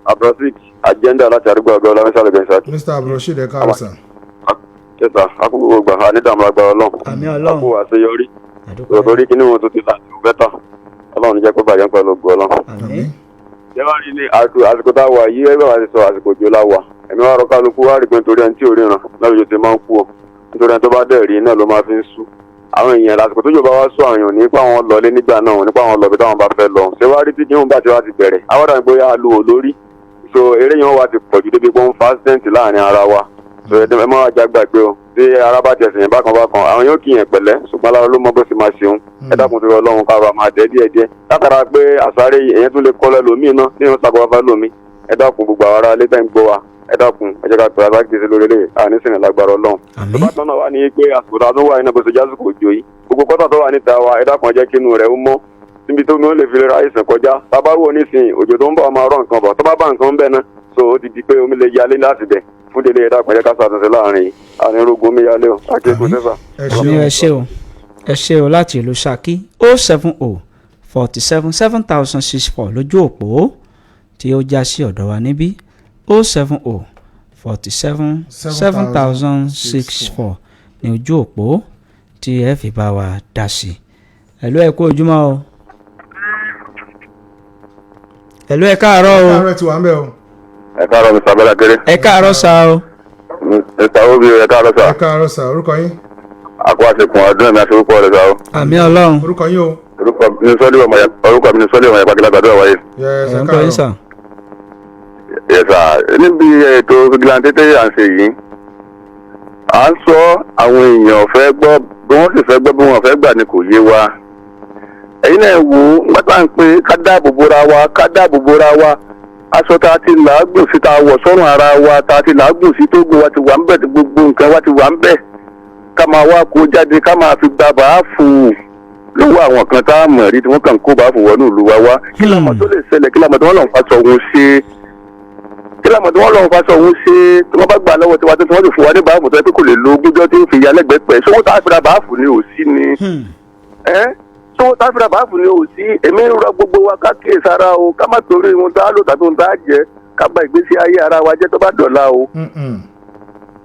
Speaker 3: Abdulrasheed agenda láti àdúgbò àgọ́ ọlọ́mísàlẹ̀ bẹ̀rẹ̀.
Speaker 2: Mr Abdulrasheed, ẹ káàárọ̀ sà.
Speaker 3: Ṣẹ́sà akókò gbogbo ànídàmú agbára Ọlọ́run.
Speaker 1: Àmín Ọlọ́run.
Speaker 3: Akó àṣeyọrí.
Speaker 1: Àdúpẹ́.
Speaker 3: Torí kí ni wọn tó ti là ní bẹ́tà. Ọlọ́run ní jẹ́ kó bàjẹ́ pẹ̀lú ògo Ọlọ́run.
Speaker 1: Àmín.
Speaker 3: Ṣé wàá rí ní àsìkò tá a wà yìí, ẹgbẹ́ wa ti sọ àsìkò òjò la wà. Ẹ̀mí wa rọ kálukú wá rí pé nítorí ẹni tí ò ríran náà lójó ti máa ń kú ọ. Nítorí ẹni tó bá dẹ̀ rí náà ló máa fi ń sú. Àwọn èèyàn lásìkò tó jọba wá sú àwọn èèyàn nípa àwọn lọlé nígbà náà, nípa àwọn lọ bí táwọn bá fẹ́ lọ. Ṣé wàá rí tí kíhun bá ti wá ti bẹ̀rẹ̀? Àwọn dàbí bóyá lu ò lórí. So eré yẹn wá ti pọ̀jù débi pé ó ń fa accident láàrin ara wa. So ẹ má wá já gbàgbé o. Tí ara bá tẹ̀sìn yẹn bákan bákan, àwọn yóò kí yẹn pẹ̀lẹ́, ṣùgbọ́n alára ló mọ bó ṣe máa ṣeun. Ẹ dákun torí Ọlọ́run, ká bá máa dẹ́ díẹ̀ díẹ̀. Látara pé àsáré èèyàn tún lè kọ́ lọ lómi náà ní ìwọ̀n sàkóbá fẹ́ lómi. Ẹ dákun, gbogbo àwọn ará ilé tẹ́ ń gbọ́ wa. Ẹ dákun, ẹ jẹ́ ká pẹ̀lú alágbèsè lórí ilé àníṣìnrìn lágbára Ọlọ́run.
Speaker 1: Àmín.
Speaker 3: Bákan náà wà ní pé àsìkò tá a tún wà nínú bó ṣe jásìkò òjò yìí, gbogbo kọ́tà tó wà níta wa, ẹ dákun, ẹ jẹ́ kí inú rẹ̀ ó mọ́ níbi tó mi ó lè fi ra àìsàn kọjá. Tábà wò nísìnyí, òjò tó ń bọ̀ máa rọ̀ nǹkan bọ̀, tó bá bá nǹkan bẹ́ẹ̀ náà, so ó ti di pé omi lè yalé láti bẹ̀ fún délé. Ẹ dákun, ẹ jẹ́ ká ṣàtúnṣe láàrin yìí, àní rogun omi yalé o. Akéèkó sẹ́fà.
Speaker 2: Ẹ
Speaker 1: Àmín.
Speaker 2: ṣeun.
Speaker 1: Ẹ ṣé o, ẹ ṣé o. Láti ìlú Ṣakí, 070 47 7064 lójú òpó tí ó já sí ọ̀dọ̀ wa níbí, 070 47 7064 ní ojú òpó tí ẹ fi bá wa dá sí. Hello, ẹ kú ojúmọ́ o. Hello, ẹ káàárọ̀
Speaker 2: Ẹ
Speaker 1: o.
Speaker 2: káàárọ̀, ẹ ti wà ń bẹ̀ o.
Speaker 3: Ẹ káàárọ̀, Mr. Abẹ́lá kéré.
Speaker 1: Ẹ káàárọ̀ sá o.
Speaker 3: Mr. Obi, ẹ káàárọ̀ sà.
Speaker 2: Ẹ káàárọ̀ sà, orúkọ yín?
Speaker 3: Àkó àṣekùn ọdún ẹ̀mí aṣọ́kọ̀ rẹ̀ sà o.
Speaker 1: Àmín Ọlọ́run.
Speaker 2: Orúkọ yín o.
Speaker 3: Orúkọ mi ní sọ́lé ọmọ ìpàgẹ́lá gbàdúrà wáyé.
Speaker 2: Yes,
Speaker 1: Ẹ̀
Speaker 2: ẹ
Speaker 1: ń gbọ́ yín
Speaker 2: káàárọ̀.
Speaker 1: sà.
Speaker 3: Yes sir, níbi ètò vigilante tẹ́yà à ń ṣe yìí, à ń sọ àwọn èèyàn fẹ́ gbọ́ bí wọ́n sì fẹ́ gbọ́, bí wọ́n fẹ́ gbà ni kò yé wa. Ẹ̀yin náà wò ó, nígbà tá à ń pè ká dáàbò bora wa, ká dáàbò bora wa, aṣọ tá a ti làágùn sí, tá a wọ̀ sọ́rùn ara wa, tá a ti làágùn sí, tó gbé wa ti wà ń bẹ̀, tí gbogbo nǹkan wa ti wà ń bẹ̀, ká máa wá kó jáde, ká máa fi gba bàáfù lọ́wọ́ àwọn kan tá a mọ̀ rí tí wọ́n kàn kó bàáfù wọnú ìlú wa wá. Kí làmọ̀ tó lè ṣẹlẹ̀? Kí làmọ̀ tó wọ́n lọ́n fa sọ̀hún ṣe? Kí làmọ̀ tí wọ́n lọ́n fa sọ̀hún ṣe tí wọ́n bá gbà lọ́wọ́ tiwa tó tí wọ́n sì fún wa ní bàáfù tó yẹ pé kò lè lo ogúnjọ́ tí ń fi ya lẹ́gbẹ̀ẹ́ pẹ̀? Sówó tá a fi ra bàáfù ni ò sí ni ẹ́.
Speaker 4: Owó táfìrà báàfù ni ò sí. Èmi ń rọ gbogbo wa ká kíyè sára o, ká má torí ohun tá a lò tàbí ohun tá a jẹ ká bà ìgbésí ayé ara wa jẹ́ tó bá dọ̀la o.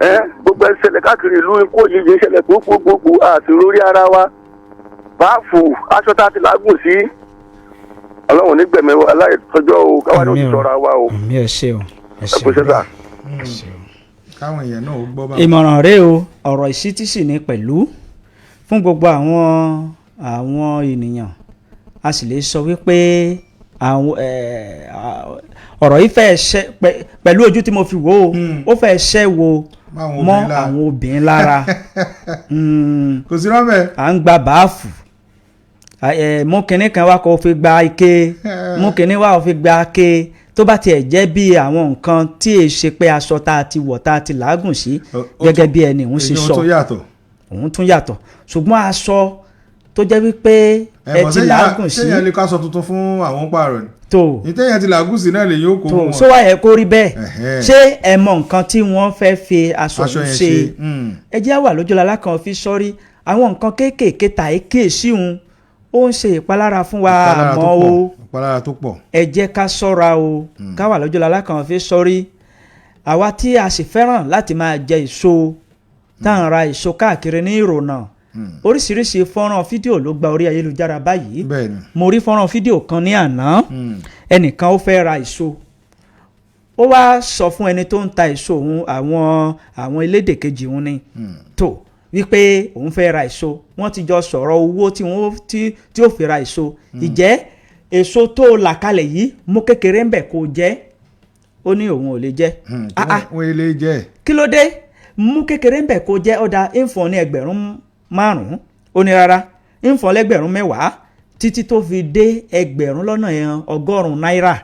Speaker 4: Ẹ gbogbo ẹ ṣẹlẹ̀ káàkiri ìlú, ikú òjijì ń ṣẹlẹ̀ gbogbogbò àti lórí ara wa. Báàfù aṣọ tá a ti làágùn sí, Ọlọ́run nígbẹ̀mí aláìtọ́jọ́ o, káwá ní
Speaker 1: Àmín o.
Speaker 4: òtítọ́ ra wa o.
Speaker 1: Àmì, ẹ ṣé o, ẹ
Speaker 4: Ẹ
Speaker 1: ṣé
Speaker 4: kú
Speaker 1: o.
Speaker 4: iṣẹ́ sà.
Speaker 1: Ẹ ṣé o.
Speaker 2: Káwọn èèyàn náà ó gbọ́ bá.
Speaker 1: Ìmọ̀ràn rèé o, ọ̀rọ̀ ìṣítí sì ni pẹ̀lú fún gbogbo àwọn ènìyàn. A sì lè sọ wípé àwọn ọ̀rọ̀ yìí fẹ́ ṣẹ́ pẹ̀lú ojú tí mo fi wò ó, ó fẹ́ ṣẹ́ wo
Speaker 2: Mọ́ àwọn
Speaker 1: mọ́
Speaker 2: obìnrin lára.
Speaker 1: àwọn obìnrin lára.
Speaker 2: Kò sí rọ́bẹ̀.
Speaker 1: À ń gba báàfù, mú kinní kan wá kó fi gba ike, mú kinní wá kó fi gba ike, tó bá tiẹ̀ jẹ́ bí àwọn nǹkan tí è ṣe pé aṣọ tá a ti wọ̀, tá a ti làágùn sí, gẹ́gẹ́ bí ẹni òun ṣe
Speaker 2: Èyí
Speaker 1: sọ,
Speaker 2: tó yàtọ̀.
Speaker 1: Òun tún yàtọ̀, ṣùgbọ́n aṣọ tó jẹ́ wípé ẹ ti làágùn sí.
Speaker 2: Ṣéyàn lè kó aṣọ tuntun fún àwọn pààrọ̀ ni?
Speaker 1: Tó
Speaker 2: Ìtẹ̀yàn ti làágùn sí náà lè yóò kó
Speaker 1: tó
Speaker 2: fún wọn.
Speaker 1: sọ wá yẹ kó rí bẹ́ẹ̀.
Speaker 2: Ẹ̀hẹ́n.
Speaker 1: Ṣé ẹ mọ nǹkan tí wọ́n fẹ́ fi aṣọ
Speaker 2: Aṣọ
Speaker 1: òun
Speaker 2: yẹn
Speaker 1: ṣe?
Speaker 2: ṣe.
Speaker 1: Ẹ jẹ́ wà lójú lálá kan fi sọ́rí àwọn nǹkan kéékèèké tà é kíyèsí òun, ó ń ṣe ìpalára fún wa.
Speaker 2: Ìpalára tó
Speaker 1: Àmọ́
Speaker 2: pọ̀,
Speaker 1: o,
Speaker 2: ìpalára tó pọ̀.
Speaker 1: ẹ jẹ́ ká ṣọ́ra o, ká wà lójú lálá kan fi sọ́rí. Àwa tí a sì fẹ́ràn láti máa jẹ èso, tá à ń ra èso káàkiri ní ìrònà, oríṣiríṣi fọ́nrán fídíò ló gba orí ayélujára báyìí. Mo rí fọ́nrán fídíò kan ní àná. Ẹnìkan ó fẹ́ ra èso, ó wá sọ fún ẹni tó ń ta èso òun, àwọn elédè kejì òun ni tó, wípé òun fẹ́ ra èso. Wọ́n ti jọ sọ̀rọ̀ owó tí wọ́n tí ó fi ra èso. Ìjẹ́ èso tó là kalẹ̀ yìí, mú kékeré ń bẹ̀ kó jẹ́. Ó ní òun ò lè jẹ́. Ah, ah.
Speaker 2: Wọ́n ilé jẹ́.
Speaker 1: Kí ló dé? Mú kékeré ń bẹ̀ kó jẹ́. Ọ̀dà ìfọ̀n ní 5,000. Ó ní rárá, ìfọ̀n lẹ́gbẹ̀rún 10 títí tó fi dé 100,000 náírà,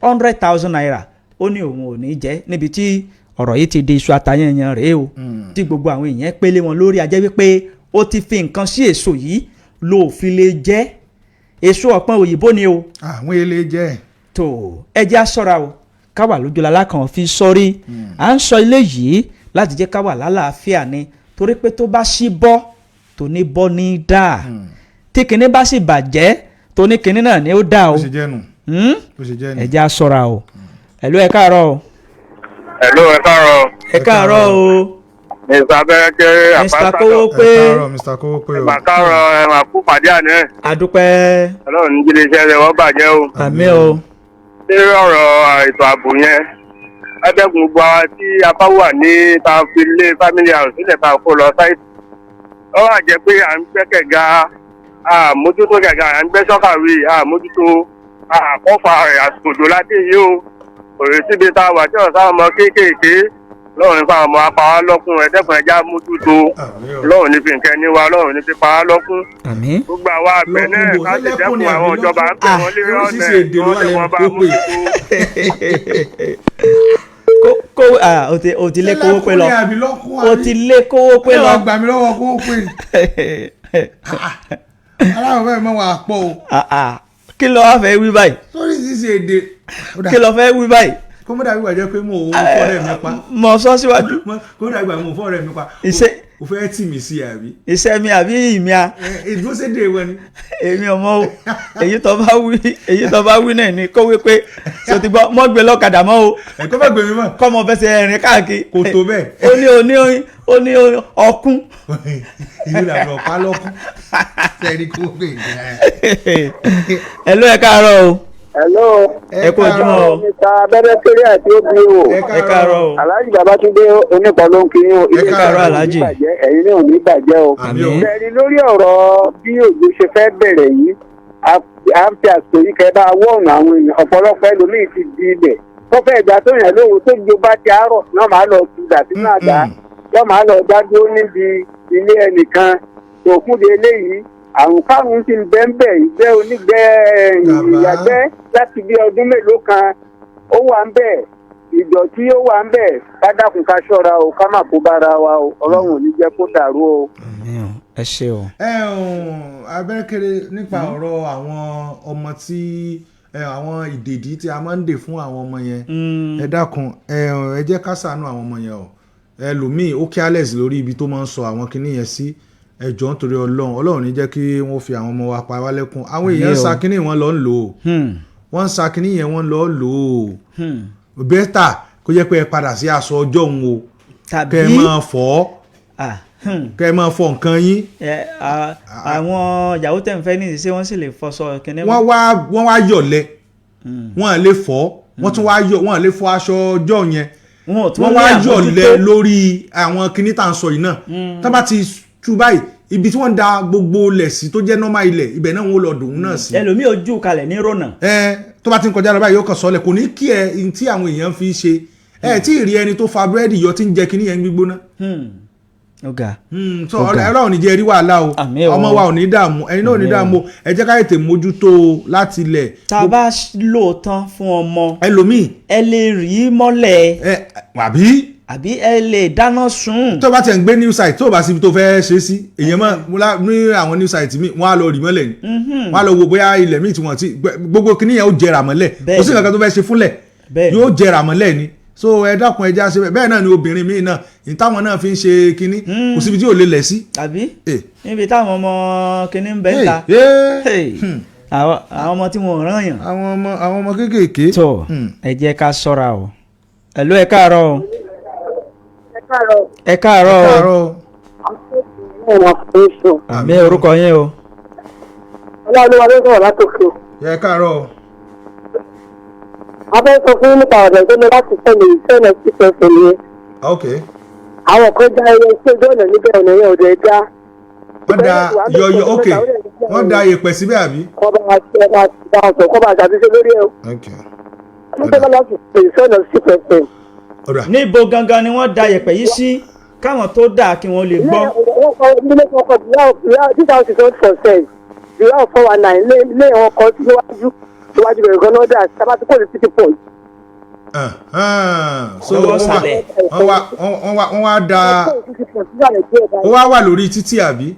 Speaker 1: ₦100,000. Ó ní òun ò ní jẹ́. Níbi tí ọ̀rọ̀ yìí ti di iṣu atayanyan rèé o, tí gbogbo àwọn èèyàn pélé wọn lórí. Ajẹ́ wípé ó ti fi nǹkan sí èso yìí ló fi lè jẹ́. Èso ọ̀pọ̀n òyìnbó ni o.
Speaker 2: Àwọn ilé jẹ́.
Speaker 1: Tó ẹ jẹ́ á ṣọ́ra o, ká wà lójúlalá kan fi sọ́rí. À ń sọ ilé yìí láti jẹ́ ká wà lálàáfíà ni, torí pé tó bá sí bọ́ tó ní bọ́ ní dáa, tí kinní bá sì bàjẹ́ tó ní kinní náà ni ó dáa o.
Speaker 2: Bó ṣe jẹ́ nù.
Speaker 1: Hmm?
Speaker 2: Bó ṣe jẹ́ nù.
Speaker 1: Ẹ jẹ́ á ṣọ́ra o. Ẹ̀lú, ẹ káàárọ̀ o.
Speaker 4: Hello, ẹ káàárọ̀.
Speaker 1: Ẹ káàárọ̀ o.
Speaker 4: Mr. Abẹ́rẹ́kẹ́.
Speaker 1: Mr. Kówó
Speaker 2: Ẹ
Speaker 1: pé.
Speaker 2: káàárọ̀, Mr. Kówó pé o.
Speaker 4: Ẹ máa káàárọ̀, ẹ máa kú pàdé àná.
Speaker 1: Àdúpẹ́.
Speaker 4: Ọlọ́run ní jílé iṣẹ́ rẹ̀ wọ́n bàjẹ́ o.
Speaker 1: Àmín o.
Speaker 4: Ṣé ọ̀rọ̀ ètò ààbò yẹn, ẹgbẹ́gun gbogbo àwa tí a bá wà ní ta fi lé family house sílẹ̀, ta kó lọ sáìtì. Ó wà jẹ́ pé à ń gbẹ́ kẹ̀ga, àmójútó kẹ̀ga, à ń gbẹ́ sọ́kàwé, àmójútó àkọ́fà rẹ̀. Àsìkò òjò láti yìí o. Òrè síbi tá a wà tí ọ̀sán ọmọ kéékèèké lọ́run nípa ọmọ apá wa lọ́kùn. Ẹ̀ẹ́dẹ́kùn, ẹja mójútó.
Speaker 2: Àmín o.
Speaker 4: Lọ́run ní fi nǹkan ní wa, lọ́run ní fi pa á lọ́kùn.
Speaker 1: Àmín.
Speaker 4: Gbogbo àwa àgbẹ̀ náà,
Speaker 2: Lọ́kùn bò,
Speaker 4: ká sì
Speaker 2: lẹ́kùn
Speaker 4: dẹ́kun
Speaker 2: ni àbí
Speaker 4: àwọn ìjọba ń pè
Speaker 1: Ah.
Speaker 4: wọ́n lérí ọ̀nà
Speaker 2: Oríṣiríṣi èdè ló wà
Speaker 4: wọ́n lè
Speaker 2: lẹ́nu
Speaker 4: wọ́n bá
Speaker 2: kó pè.
Speaker 4: mójútó.
Speaker 1: Kó ah, o ti lé kówó pé lọ.
Speaker 2: Lẹ́kùn ni àbí lọ́kùn
Speaker 1: O
Speaker 2: àbí?
Speaker 1: ti lé kówó pé
Speaker 2: Ẹ
Speaker 1: lọ.
Speaker 2: wá gbà mí lọ́wọ́ kówó pé. Aláwọ̀ fẹ́ẹ̀ mọ́ wà pọ̀ o.
Speaker 1: Ah, ah. Kí ló wá fẹ́ wí báyìí?
Speaker 2: Oríṣiríṣi èdè. Ó dà,
Speaker 1: Kí ló fẹ́ wí báyìí?
Speaker 2: Kó mọ́ dàbí ìgbà jẹ́ pé mò ń fọ́rẹ́ mi pa.
Speaker 1: Mọ sọ síwájú.
Speaker 2: Kó mọ́ dàbí ìgbà mò ń fọ́rẹ́ mi pa. O fẹ́ tì mí sí àbí?
Speaker 1: Iṣẹ́ mi àbí ìmí a?
Speaker 2: Ìdúróṣèdè wọn ni.
Speaker 1: Èmi ọmọ o. Èyí tó bá wí, èyí tó bá wí náà ni kó wí pé ṣe ti gbọ́ mọ́ gbé lọ́kadà mọ́ o.
Speaker 2: Ẹ̀kọ́ bá gbèmí mọ́.
Speaker 1: Kọ́mọ fẹsẹ̀ rìn káàkiri.
Speaker 2: Kò tó bẹ́ẹ̀.
Speaker 1: Ó ní ó ní ó ní ọkún.
Speaker 2: Ìlú làbọ̀ pa lọ́kùn. Sẹ́ni kó gbè é.
Speaker 1: Ẹ ló, ẹ káàárọ̀ o.
Speaker 3: Hello.
Speaker 1: Ẹ kú ojúmọ́ o.
Speaker 3: Mr. Abẹ́rẹ́kẹ́rẹ́ àti Obio.
Speaker 1: Ẹ káàárọ̀ o.
Speaker 3: Alhaji Babatunde Onípa ló ń kí yín o.
Speaker 2: Ẹ
Speaker 1: káàárọ̀, Alhaji.
Speaker 3: Ilé iṣẹ́ ò ní bàjẹ́, ẹ̀yin náà ò ní bàjẹ́ o.
Speaker 2: Àmín o.
Speaker 3: Bẹ́ẹ̀ni, lórí ọ̀rọ̀ bí òjò ṣe fẹ́ bẹ̀rẹ̀ yìí, à ń fi àsìkò yìí kẹ́ bá wọ̀nà àwọn èèyàn. Ọ̀pọ̀lọpọ̀ ẹlòmíì ti di ilẹ̀. Tó fẹ́ ìgbà tó yàn lóhùn tó jo bá ti àárọ̀ náà máa lọ tu dà sínú àgbá. Yọ́ máa lọ dá dúró níbi ilé ẹnìkan. Tòkúnde eléyìí, àrùn kárùn-ún ti ń bẹ́ńbẹ́ ìgbẹ́ onígbẹ́
Speaker 2: Bàbá.
Speaker 3: ìyàgbẹ́ láti bí ọdún mélòó kan, ó wà ń bẹ̀, ìdọ̀tí ó wà ń bẹ̀. Ká dákun, ká ṣọ́ra o, ká má kó bára wa o. Ọlọ́run ò ní jẹ́ kó dàrú o.
Speaker 1: Àmín o, ẹ ṣé o.
Speaker 2: Ẹ ǹ Abẹ́rẹ́kẹ́rẹ́, nípa ọ̀rọ̀ àwọn ọmọ tí àwọn ìdèdí tí a máa ń dè fún àwọn ọmọ yẹn, ẹ dákun, ẹ jẹ́ ká ṣàánú àwọn ọmọ yẹn o. Ẹlòmíì ó careless lórí ibi tó máa ń sọ àwọn kinní yẹn sí. Ẹ jọ̀ọ́, nítorí Ọlọ́run, Ọlọ́run ní jẹ́ kí wọ́n fi àwọn ọmọ wa pa wá lẹ́kùn. Àwọn èèyàn ń
Speaker 1: Àmín o.
Speaker 2: sa kínní, wọn lọ ń lò ó. Wọ́n ń sa kínní yẹn, wọ́n lọ ń lò ó. Better kó jẹ́ pé ẹ padà sí aṣọ ọjọ́ òun o,
Speaker 1: tàbí
Speaker 2: kẹ́ ẹ máa fọ̀ ọ́, kẹ́ ẹ máa fọ nǹkan yín.
Speaker 1: Ẹ, àwọn ìyàwó tẹ̀ ń fẹ́ níyì, ṣé wọ́n sì lè fọṣọ kínní?
Speaker 2: Wọ́n wá yọ̀lẹ̀, wọ́n lè fọ̀, wọ́n tún wá yọ, wọ́n lè fọ aṣọ ọjọ́ yẹn.
Speaker 1: Wọn ò tún
Speaker 2: Wọ́n
Speaker 1: ní
Speaker 2: wá
Speaker 1: àmójútó.
Speaker 2: yọ̀lẹ̀ lórí àwọn kinní tá à ń sọ yìí náà. Tá bá ti tú báyìí, ibi tí wọ́n da gbogbo ilẹ̀ sí tó jẹ́ normal ilẹ̀, ibẹ̀ náà wọ́n lọ dòun náà sí.
Speaker 1: Ẹlòmíì ojú kalẹ̀ ní rònà.
Speaker 2: Ẹ tó bá ti ń kọjá lọ báyìí, yóò kàn sọlẹ̀, kò ní kí ẹ n tí àwọn èèyàn fi ṣe. Ẹ tí ì rí ẹni tó fa búrẹ́dì yọ tí ń jẹ kinní yẹn gbígbóná.
Speaker 1: Ó ga.
Speaker 2: So Ọlọ́run ní jẹ́ rí wàhálà o.
Speaker 1: Àmín o.
Speaker 2: Ọmọ wa ò ní dààmú, ẹ̀yin náà ò ní
Speaker 1: Àmín o.
Speaker 2: dààmú o. Ẹ jẹ́ ká tètè mójútó o láti ilẹ̀.
Speaker 1: Tá a bá lò tán fún ọmọ,
Speaker 2: ẹlòmíì,
Speaker 1: ẹ lè rí mọ́lẹ̀,
Speaker 2: ẹ àbí
Speaker 1: àbí ẹ lè dáná sun.
Speaker 2: tó bá tiẹ̀ ń gbé new site, tó bá síbi tó fẹ́ ṣe sí, èèyàn mọ̀ ní àwọn new site mi, wọ́n á lọ rì mọ́lẹ̀ ni. Wọ́n á lọ wo bóyá ilẹ̀ míì tí wọ́n ti gbogbo kinní yẹn ó jẹrà mọ́lẹ̀. Kò sí nǹkan tó fẹ́ ṣe fúnlẹ̀, yóò jẹrà mọ́lẹ̀ ni. So ẹ dákun, ẹ já ṣe bẹ́ẹ̀. Bẹ́ẹ̀ náà ni obìnrin míì náà ní táwọn náà fi ń ṣe kinní, kò síbi tí ò lè lẹ̀ sí.
Speaker 1: Àbí níbi táwọn ọmọ kìnní ń bẹ́ ń ta.
Speaker 2: Hey.
Speaker 1: Àwọn ọmọ tí wọn ò rán yàn.
Speaker 2: Àwọn ọmọ kéékèèké.
Speaker 1: Tó, ẹ jẹ́ ká ṣọ́ra o. Ẹ̀lú, ẹ káàárọ̀ o.
Speaker 8: Ẹ káàárọ̀.
Speaker 1: Ẹ káàárọ̀ o.
Speaker 2: Káàárọ̀.
Speaker 8: Ẹ̀wọ̀n fún iṣu.
Speaker 1: Àmì, orúkọ yín o.
Speaker 8: Ọlọ́run ló sọ̀rọ̀ látòkè.
Speaker 2: Ẹ káàárọ̀ o.
Speaker 8: A fẹ́ sọ fún yín nípa ọ̀nà tó lọ láti sẹ́ni sẹ́nà sí pẹ̀sẹ̀ nìyẹn. Àwọn kan já ẹyẹ sí ojú ọ̀nà níbẹ̀, ọ̀nà yẹn ò dẹ̀ dá.
Speaker 2: Wọ́n da yọyọ, ok, wọ́n da yèpẹ̀ síbẹ̀, àbí.
Speaker 8: Kọ́ bá wa ṣe bá wa sọ, kọ́ bá ṣàtúnṣe lórí ẹ̀ o. Wọ́n tó lọ láti sẹ́nà sí pẹ̀sẹ̀.
Speaker 2: Ọ̀dà.
Speaker 1: Níbo gangan ni wọ́n da yẹ̀pẹ̀ yìí sí, káwọn tó dà kí wọ́n lè gbọ́?
Speaker 8: Ilé ọkọ̀ this house is not for sale, the house 419 lé ọkọ̀ síwájú síwájú bẹ̀rẹ̀ gan-an dà sábà tí kò ní city point.
Speaker 2: So
Speaker 1: Lọ́wọ́
Speaker 2: wọ́n wá
Speaker 1: sàlẹ̀.
Speaker 2: wọ́n wá da, ó wá wà lórí títì, àbí?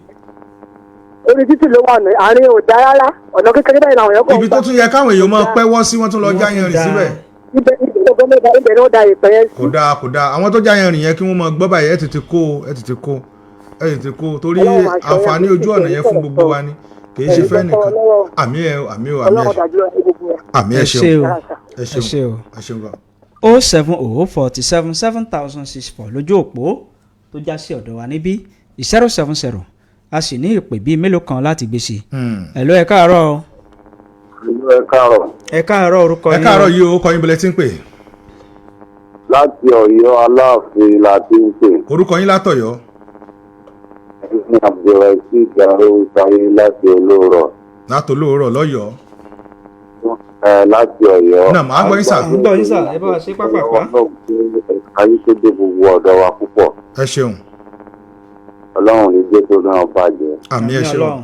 Speaker 8: Orí títì ló wà ní àárín, ò dá rárá, ọ̀nà kékeré báyìí làwọn èèyàn kàn
Speaker 2: Ibi
Speaker 8: ń gbà.
Speaker 2: tó tún yẹ káwọn èèyàn máa pẹ́wọ́ sí, wọ́n tún lọ
Speaker 1: Wọ́n
Speaker 2: já
Speaker 1: tún
Speaker 2: yanrìn síbẹ̀.
Speaker 8: Ibẹ̀ gbọ́dọ̀ ibẹ̀ ni ó da ìpẹ́ yẹn sí.
Speaker 2: Kò dáa, kò dáa. Àwọn tó já yanrìn yẹn, kí wọ́n máa gbọ́ báyìí. Ẹ tètè kó o, ẹ tètè kó o, ẹ tètè kó o, torí
Speaker 8: Ọlọ́run máa ṣọ́ yín,
Speaker 2: àǹfààní
Speaker 8: àbí
Speaker 2: ojú ọ̀nà yẹn fún gbogbo wa ni, kì í ṣe
Speaker 8: Ẹ̀yin
Speaker 2: fẹ́
Speaker 8: tó
Speaker 2: nìkan.
Speaker 8: lọ́wọ́.
Speaker 2: Àmì ẹ, àmì o, àmì.
Speaker 8: Ọlọ́run
Speaker 2: Ẹ
Speaker 8: dájú ẹ gbogbo wa.
Speaker 2: Àmì, ẹ
Speaker 1: Ẹ ṣé
Speaker 2: ṣeun.
Speaker 1: o.
Speaker 2: Ẹ
Speaker 1: Ẹ ṣé
Speaker 2: ṣeun.
Speaker 1: o.
Speaker 2: Ẹ ṣeun gan.
Speaker 1: 070 47 7064 lójú òpó tó já sí ọ̀dọ̀ wa níbí, 070. A sì ní ìpè bíi mélòó kan láti gbé sí i. Ẹ̀lú, ẹ káàárọ̀ o.
Speaker 3: Ìlú, ẹ káàárọ̀.
Speaker 1: Ẹ káàárọ̀, orúkọ
Speaker 2: Ẹ
Speaker 1: yín o.
Speaker 2: káàárọ̀ yìí o, kọ́ yín bẹ̀lẹ̀ tí ń pè.
Speaker 3: Láti Ọ̀yọ́ Aláàfin la ti ń pè.
Speaker 2: Orúkọ yín látọ̀yọ́?
Speaker 3: Ní Abdulrasheed Arówósáyé láti Olóòrọ̀.
Speaker 2: Látòlóòrọ̀ lọ́yọ̀ọ́.
Speaker 3: Ẹ láti Ọ̀yọ́.
Speaker 2: Náà, màá gbọ́ yín sà.
Speaker 1: À ń gbọ́ yín sà, ẹ bá wa ṣe pápápá.
Speaker 3: Ọlọ́run pé ẹ̀ka yìí tó dé gbogbo ọ̀dọ́ wa púpọ̀.
Speaker 2: Ẹ ṣeun.
Speaker 3: Ọlọ́run ní jẹ́ tó náà bàjẹ́.
Speaker 2: Àmì, ẹ ṣeun.
Speaker 1: Ọlọ́run.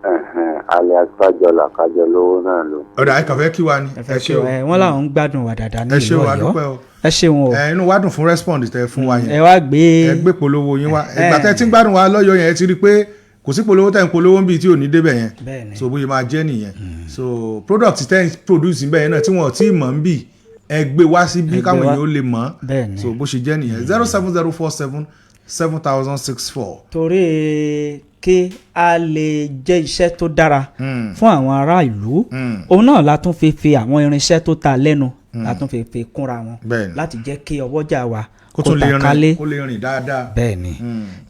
Speaker 3: Ẹ̀hẹ̀n, alias Kájọlà Kájọ lówó náà lò.
Speaker 2: Ọ̀dà, ẹ kàn fẹ́ kí wa ni.
Speaker 1: Ẹ
Speaker 2: Ẹ
Speaker 1: fẹ́
Speaker 2: ṣeun.
Speaker 1: ṣe ẹ, wọ́n làwọn ń gbádùn wa dáadáa ní
Speaker 2: Ẹ
Speaker 1: ìlú
Speaker 2: ṣeun,
Speaker 1: Ọ̀yọ́.
Speaker 2: adúpẹ́ o.
Speaker 1: Ẹ ṣeun o.
Speaker 2: Ẹ inú wa dùn fún respond tẹ fún wa yẹn.
Speaker 1: Ẹ wá gbé.
Speaker 2: Ẹ gbé polówó yín wá. Ìgbà tẹ tí ń gbádùn wa lọ́yọ̀ yẹn, ẹ ti rí i pé kò sí polówó tẹ̀ ń polówó ń bì tí ò ní débẹ̀ yẹn. So bóyá máa jẹ́ nìyẹn. So product tẹ́ ń produce bẹ́ẹ̀ náà tí wọ́n ti mọ̀ ń bì, ẹ gbé wá sí bí
Speaker 1: Ẹ gbé
Speaker 2: káwọn
Speaker 1: wá.
Speaker 2: èèyàn ó lè mọ̀. So bó ṣe jẹ́ nìyẹn, 07047 7064.
Speaker 1: Torí kí a lè jẹ́ iṣẹ́ tó dára fún àwọn ará ìlú, òun náà la tún fi fi àwọn irinṣẹ́ tó ta lẹ́nu, la tún fi fi kúnra wọn láti jẹ́ kí ọwọ́jà wa
Speaker 2: kó tún
Speaker 1: ta
Speaker 2: lè
Speaker 1: kálé.
Speaker 2: rìn, kó lè rìn dáadáa.
Speaker 1: Bẹ́ẹ̀ni,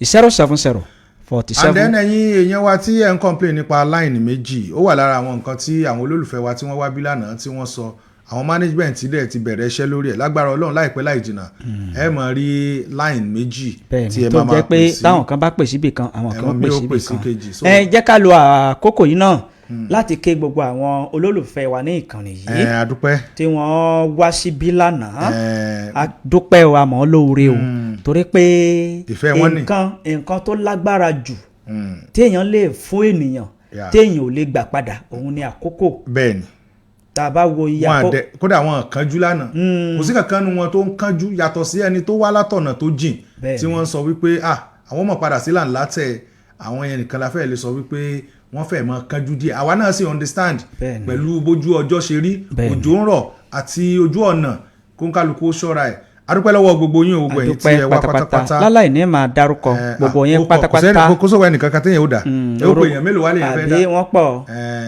Speaker 1: 070 47.
Speaker 2: And then ẹ̀yin èèyàn wa tí ẹ̀ ń complain nípa line méjì, ó wà lára àwọn nǹkan tí àwọn olólùfẹ́ wa tí wọ́n wá bí lánàá tí wọ́n sọ. Àwọn management dẹ̀ ti bẹ̀rẹ̀ iṣẹ́ lórí ẹ̀. Lágbára Ọlọ́run, láìpẹ́ láì jìnnà, ẹ máa rí line méjì tí ẹ
Speaker 1: tó
Speaker 2: máa máa
Speaker 1: jẹ́ pé
Speaker 2: pè sí.
Speaker 1: Táwọn kan bá pè síbì kan, àwọn kan
Speaker 2: Ẹ̀wọ̀n
Speaker 1: pè
Speaker 2: mi ó
Speaker 1: síbì
Speaker 2: pè sí
Speaker 1: kan.
Speaker 2: kejì,
Speaker 1: Ẹ jẹ́ ká lo àkókò yìí náà láti ké gbogbo àwọn olólùfẹ́ wa ní ìkànnì yìí
Speaker 2: Ẹ adúpẹ́.
Speaker 1: tí wọ́n wá síbí lánàá.
Speaker 2: Ẹ
Speaker 1: A dúpẹ́ o, àmọ́ lóore o, torí pé
Speaker 2: Ìfẹ́ wọn ni.
Speaker 1: nǹkan tó lágbára jù téèyàn lè fún ènìyàn téèyàn ò lè gbà padà, òun ni àkókò. Tá a bá wo iye
Speaker 2: Wọn
Speaker 1: àkókò
Speaker 2: àdẹ kódà wọn kánjú lánàá. Kò sí kankan nu wọn tó ń kánjú, yàtọ̀ sí ẹni tó wá látọ̀nà tó jìn tí wọ́n ń sọ wípé ah, àwọn mọ̀ padà sí làǹlà tẹ̀. Àwọn yẹn nìkan la fẹ́ lè sọ wípé wọ́n fẹ́ mọ kánjú díẹ̀. Àwa náà sì understand pẹ̀lú bójú ọjọ́ ṣe rí, òjò ń rọ̀ àti ojú ọ̀nà, kó ń kálukú ó ṣọ́ra ẹ̀. Adúpẹ́ lọ́wọ́ gbogbo yín o, gbogbo ẹ̀yin tí ẹ
Speaker 1: Àdúpẹ́
Speaker 2: wá
Speaker 1: pátápátá.
Speaker 2: pátápátá.
Speaker 1: Láláì ní máa dárúkọ gbogbo yín pátápátá.
Speaker 2: Kò sówó ẹnìkan kan téèyàn ó dà ẹ ó pè èèyàn mélòó wá lè fẹ́ dá.
Speaker 1: Àbí wọ́n pọ̀.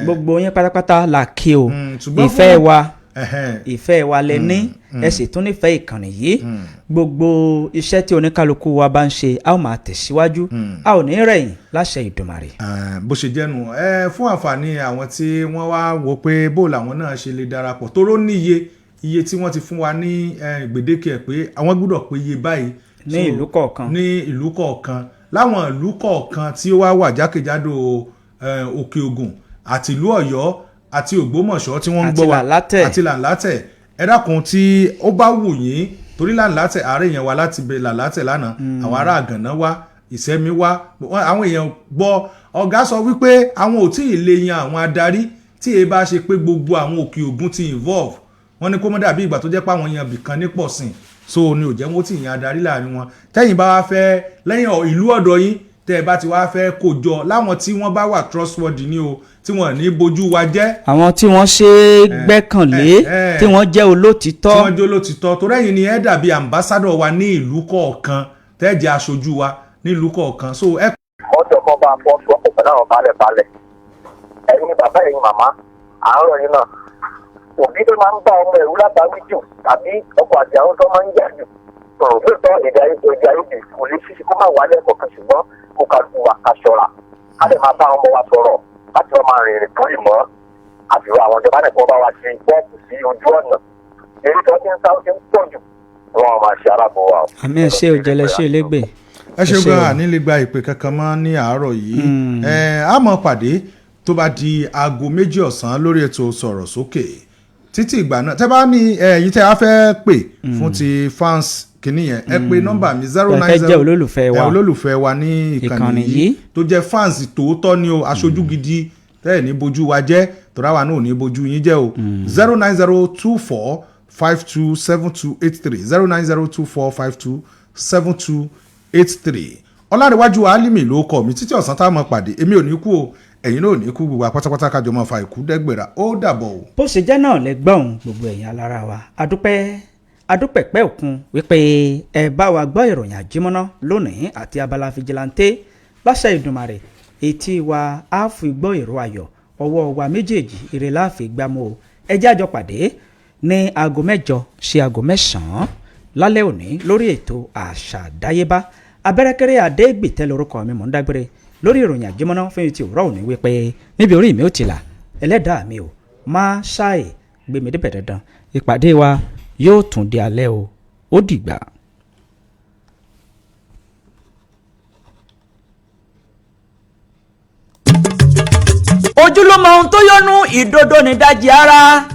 Speaker 1: Gbogbo yín pátápátá là kí o.
Speaker 2: Ṣùgbọ́n
Speaker 1: Ìfẹ́ wa,
Speaker 2: Ẹ̀hẹ́n.
Speaker 1: ìfẹ́ wa lẹ ní, ẹ sì tún nífẹ̀ẹ́ ìkànnì yìí. Gbogbo iṣẹ́ tí oníkálukú wa bá ń ṣe, a ó máa tẹ̀síwájú, a ò ní rẹ̀yìn láṣẹ Ìdùmarè.
Speaker 2: Bó ṣe jẹ́nu ẹ, fún àǹfààní àwọn tí wọ́n wá wò pé bó làwọn náà ṣe lè darapọ̀, tóró níye iye tí wọ́n ti fún wa ní gbèdéke ẹ̀ pé àwọn gbọ́dọ̀ pé iye báyìí
Speaker 1: ní
Speaker 2: So,
Speaker 1: ìlú kọ̀ọ̀kan.
Speaker 2: Ní ìlú kọ̀ọ̀kan, láwọn ìlú kọ̀ọ̀kan tí ó wá wà jákèjádò Òkè Ògùn àti ìlú Ọ̀yọ́ àti Ògbómọ̀ṣọ́ tí wọ́n ń
Speaker 1: Àti
Speaker 2: gbọ́ wa.
Speaker 1: Làlátẹ̀.
Speaker 2: Àti Làǹlátẹ̀. Ẹ dákun, tí ó bá wù yín, torí Làǹlátẹ̀, àárẹ̀ yẹn wá láti bẹ Làǹlátẹ̀ lánàá, àwọn ará Àgànná wá, Ìsẹ́mi wá, àwọn èèyàn gbọ́. Ọ̀gá sọ wípé àwọn ò tí ì lè yan àwọn adarí tí èyí bá ṣe pé gbogbo àwọn Òkè Ògùn ti involve. Wọ́n ní kó mọ́ dàbí ìgbà tó jẹ́ pé àwọn yan bìkan ní pọ̀sìn, so ni ò jẹ́ wọ́n tí ì yan adarí láàrin wọn. Tẹ́yìn bá wá fẹ́ lẹ́yìn ìlú ọ̀dọ̀ yín, tẹ́ ẹ bá ti wá fẹ́ kó jọ láwọn tí wọ́n bá wà trustworthy ní o, tí wọ́n ní bójú wa jẹ́.
Speaker 1: Àwọn tí wọ́n ṣe é gbẹ́kànlé, tí wọ́n jẹ́ olótìtọ́.
Speaker 2: Tí wọ́n jẹ́ olótìtọ́, torí ẹ̀yin ni ẹ dàbí ambassador wa ní ìlú kọ̀ọ̀kan, tẹ́ jẹ́ aṣojú wa ní ìlú kọ̀ọ̀kan, so ẹ
Speaker 3: Ọjọ́ kan bá fọ́ sọ́kò pẹ̀lú àwọn balẹ̀ balẹ̀. Ẹ̀yin bàbá, ẹ̀yin màmá, àárọ̀ yín náà, òbí tó máa ń bá ọmọ ẹ̀rú lábáwí jù tàbí ọkọ àti àwọn tó máa ń jà jù sọ̀rọ̀ lóòótọ́, èdè àìyedè kò lè ṣíṣe kó má wálé ẹ̀kọ́ kan, ṣùgbọ́n kó kálukú wa ká ṣọ́ra, ká lè máa bá ọmọ wa sọ̀rọ̀ láti wọ́n máa rìnrìn kúrì mọ́. Àbúrò àwọn ìjọba náà kí wọ́n bá wa ṣe pọ́ǹpù sí ojú ọ̀nà, eré tí wọ́n ti ń sá ó ti ń pọ̀ jù, wọ́n máa ṣe aláàbò wa o.
Speaker 1: Àmì, ẹ ṣé o, jẹlẹ ṣe elégbè.
Speaker 2: Ẹ ṣe gan. Àní lè gba ìpè kankan mọ́ ní àárọ̀ yìí. Ẹ á mọ̀ pàdé tó bá di aago 2 ọ̀sán lórí ètò Sọ̀rọ̀ Sókè. Títí ìgbà náà, tẹ́ bá ní ẹ̀yin tẹ́ a fẹ́ pè fún ti fans kìíní yẹn, ẹ pè nọ́mbà mi zero
Speaker 1: Tẹ́
Speaker 2: nine
Speaker 1: fẹ́
Speaker 2: zero
Speaker 1: jẹ́ olólùfẹ́ wa.
Speaker 2: Olólùfẹ́ wa ní ìkànnì
Speaker 1: Ìkànnì
Speaker 2: yìí
Speaker 1: yìí.
Speaker 2: tó jẹ́ fans tòótọ́ ni o, aṣojú gidi tẹ́ ẹ̀ ní bojú wa jẹ́, tọ́ra wa náà ò ní bojú yín jẹ́ o. 09024527283, 09024527283. Ọlárẹ̀wájú Álímì ló kọ́ mi. Títí ọ̀sán tá a mọ̀ pàdé, èmi ò ní kú o, ẹ̀yin náà ò ní kú. Gbogbo apátápátá kájọ máa fa ìkú dẹ́gbẹ̀rà. Ó dàbọ̀ o.
Speaker 1: Bó ṣe jẹ́ náà lẹ́gbọ̀n, gbogbo ẹ̀yin alára wa, adúpẹ́, adúpẹ̀pẹ́ òkun wípé ẹ bá wa gbọ́ ìròyìn àjímọ́ná lónìí àti abala fìjìláńtẹ́. Láṣẹ Ìdùmarè, etí wa á fi gbọ́ ìró ayọ̀, ọwọ́ wa méjèèjì ire láàfin gbámú o. Ẹ jẹ́ àjọ pàdé ní aago 8 sí aago 9 lálẹ́ òní lórí ètò Àṣà Àdáyébá. Abẹ́rẹ́kẹ́rẹ́ Adégbìtẹ́ lórúkọ mi. Mò ń dágbére lórí ìròyìn àjímọ́ná fún ti òwúrọ̀ òní wípé níbi orí mi ò ti là, ẹlẹ́dàá mi ò má ṣáì gbé mi débẹ̀ dandan. Ìpàdé wa yóò tún di alẹ́ o. Ó dìgbà. Ojúlówó ohun tó yọnu ìdodo nídajì ara.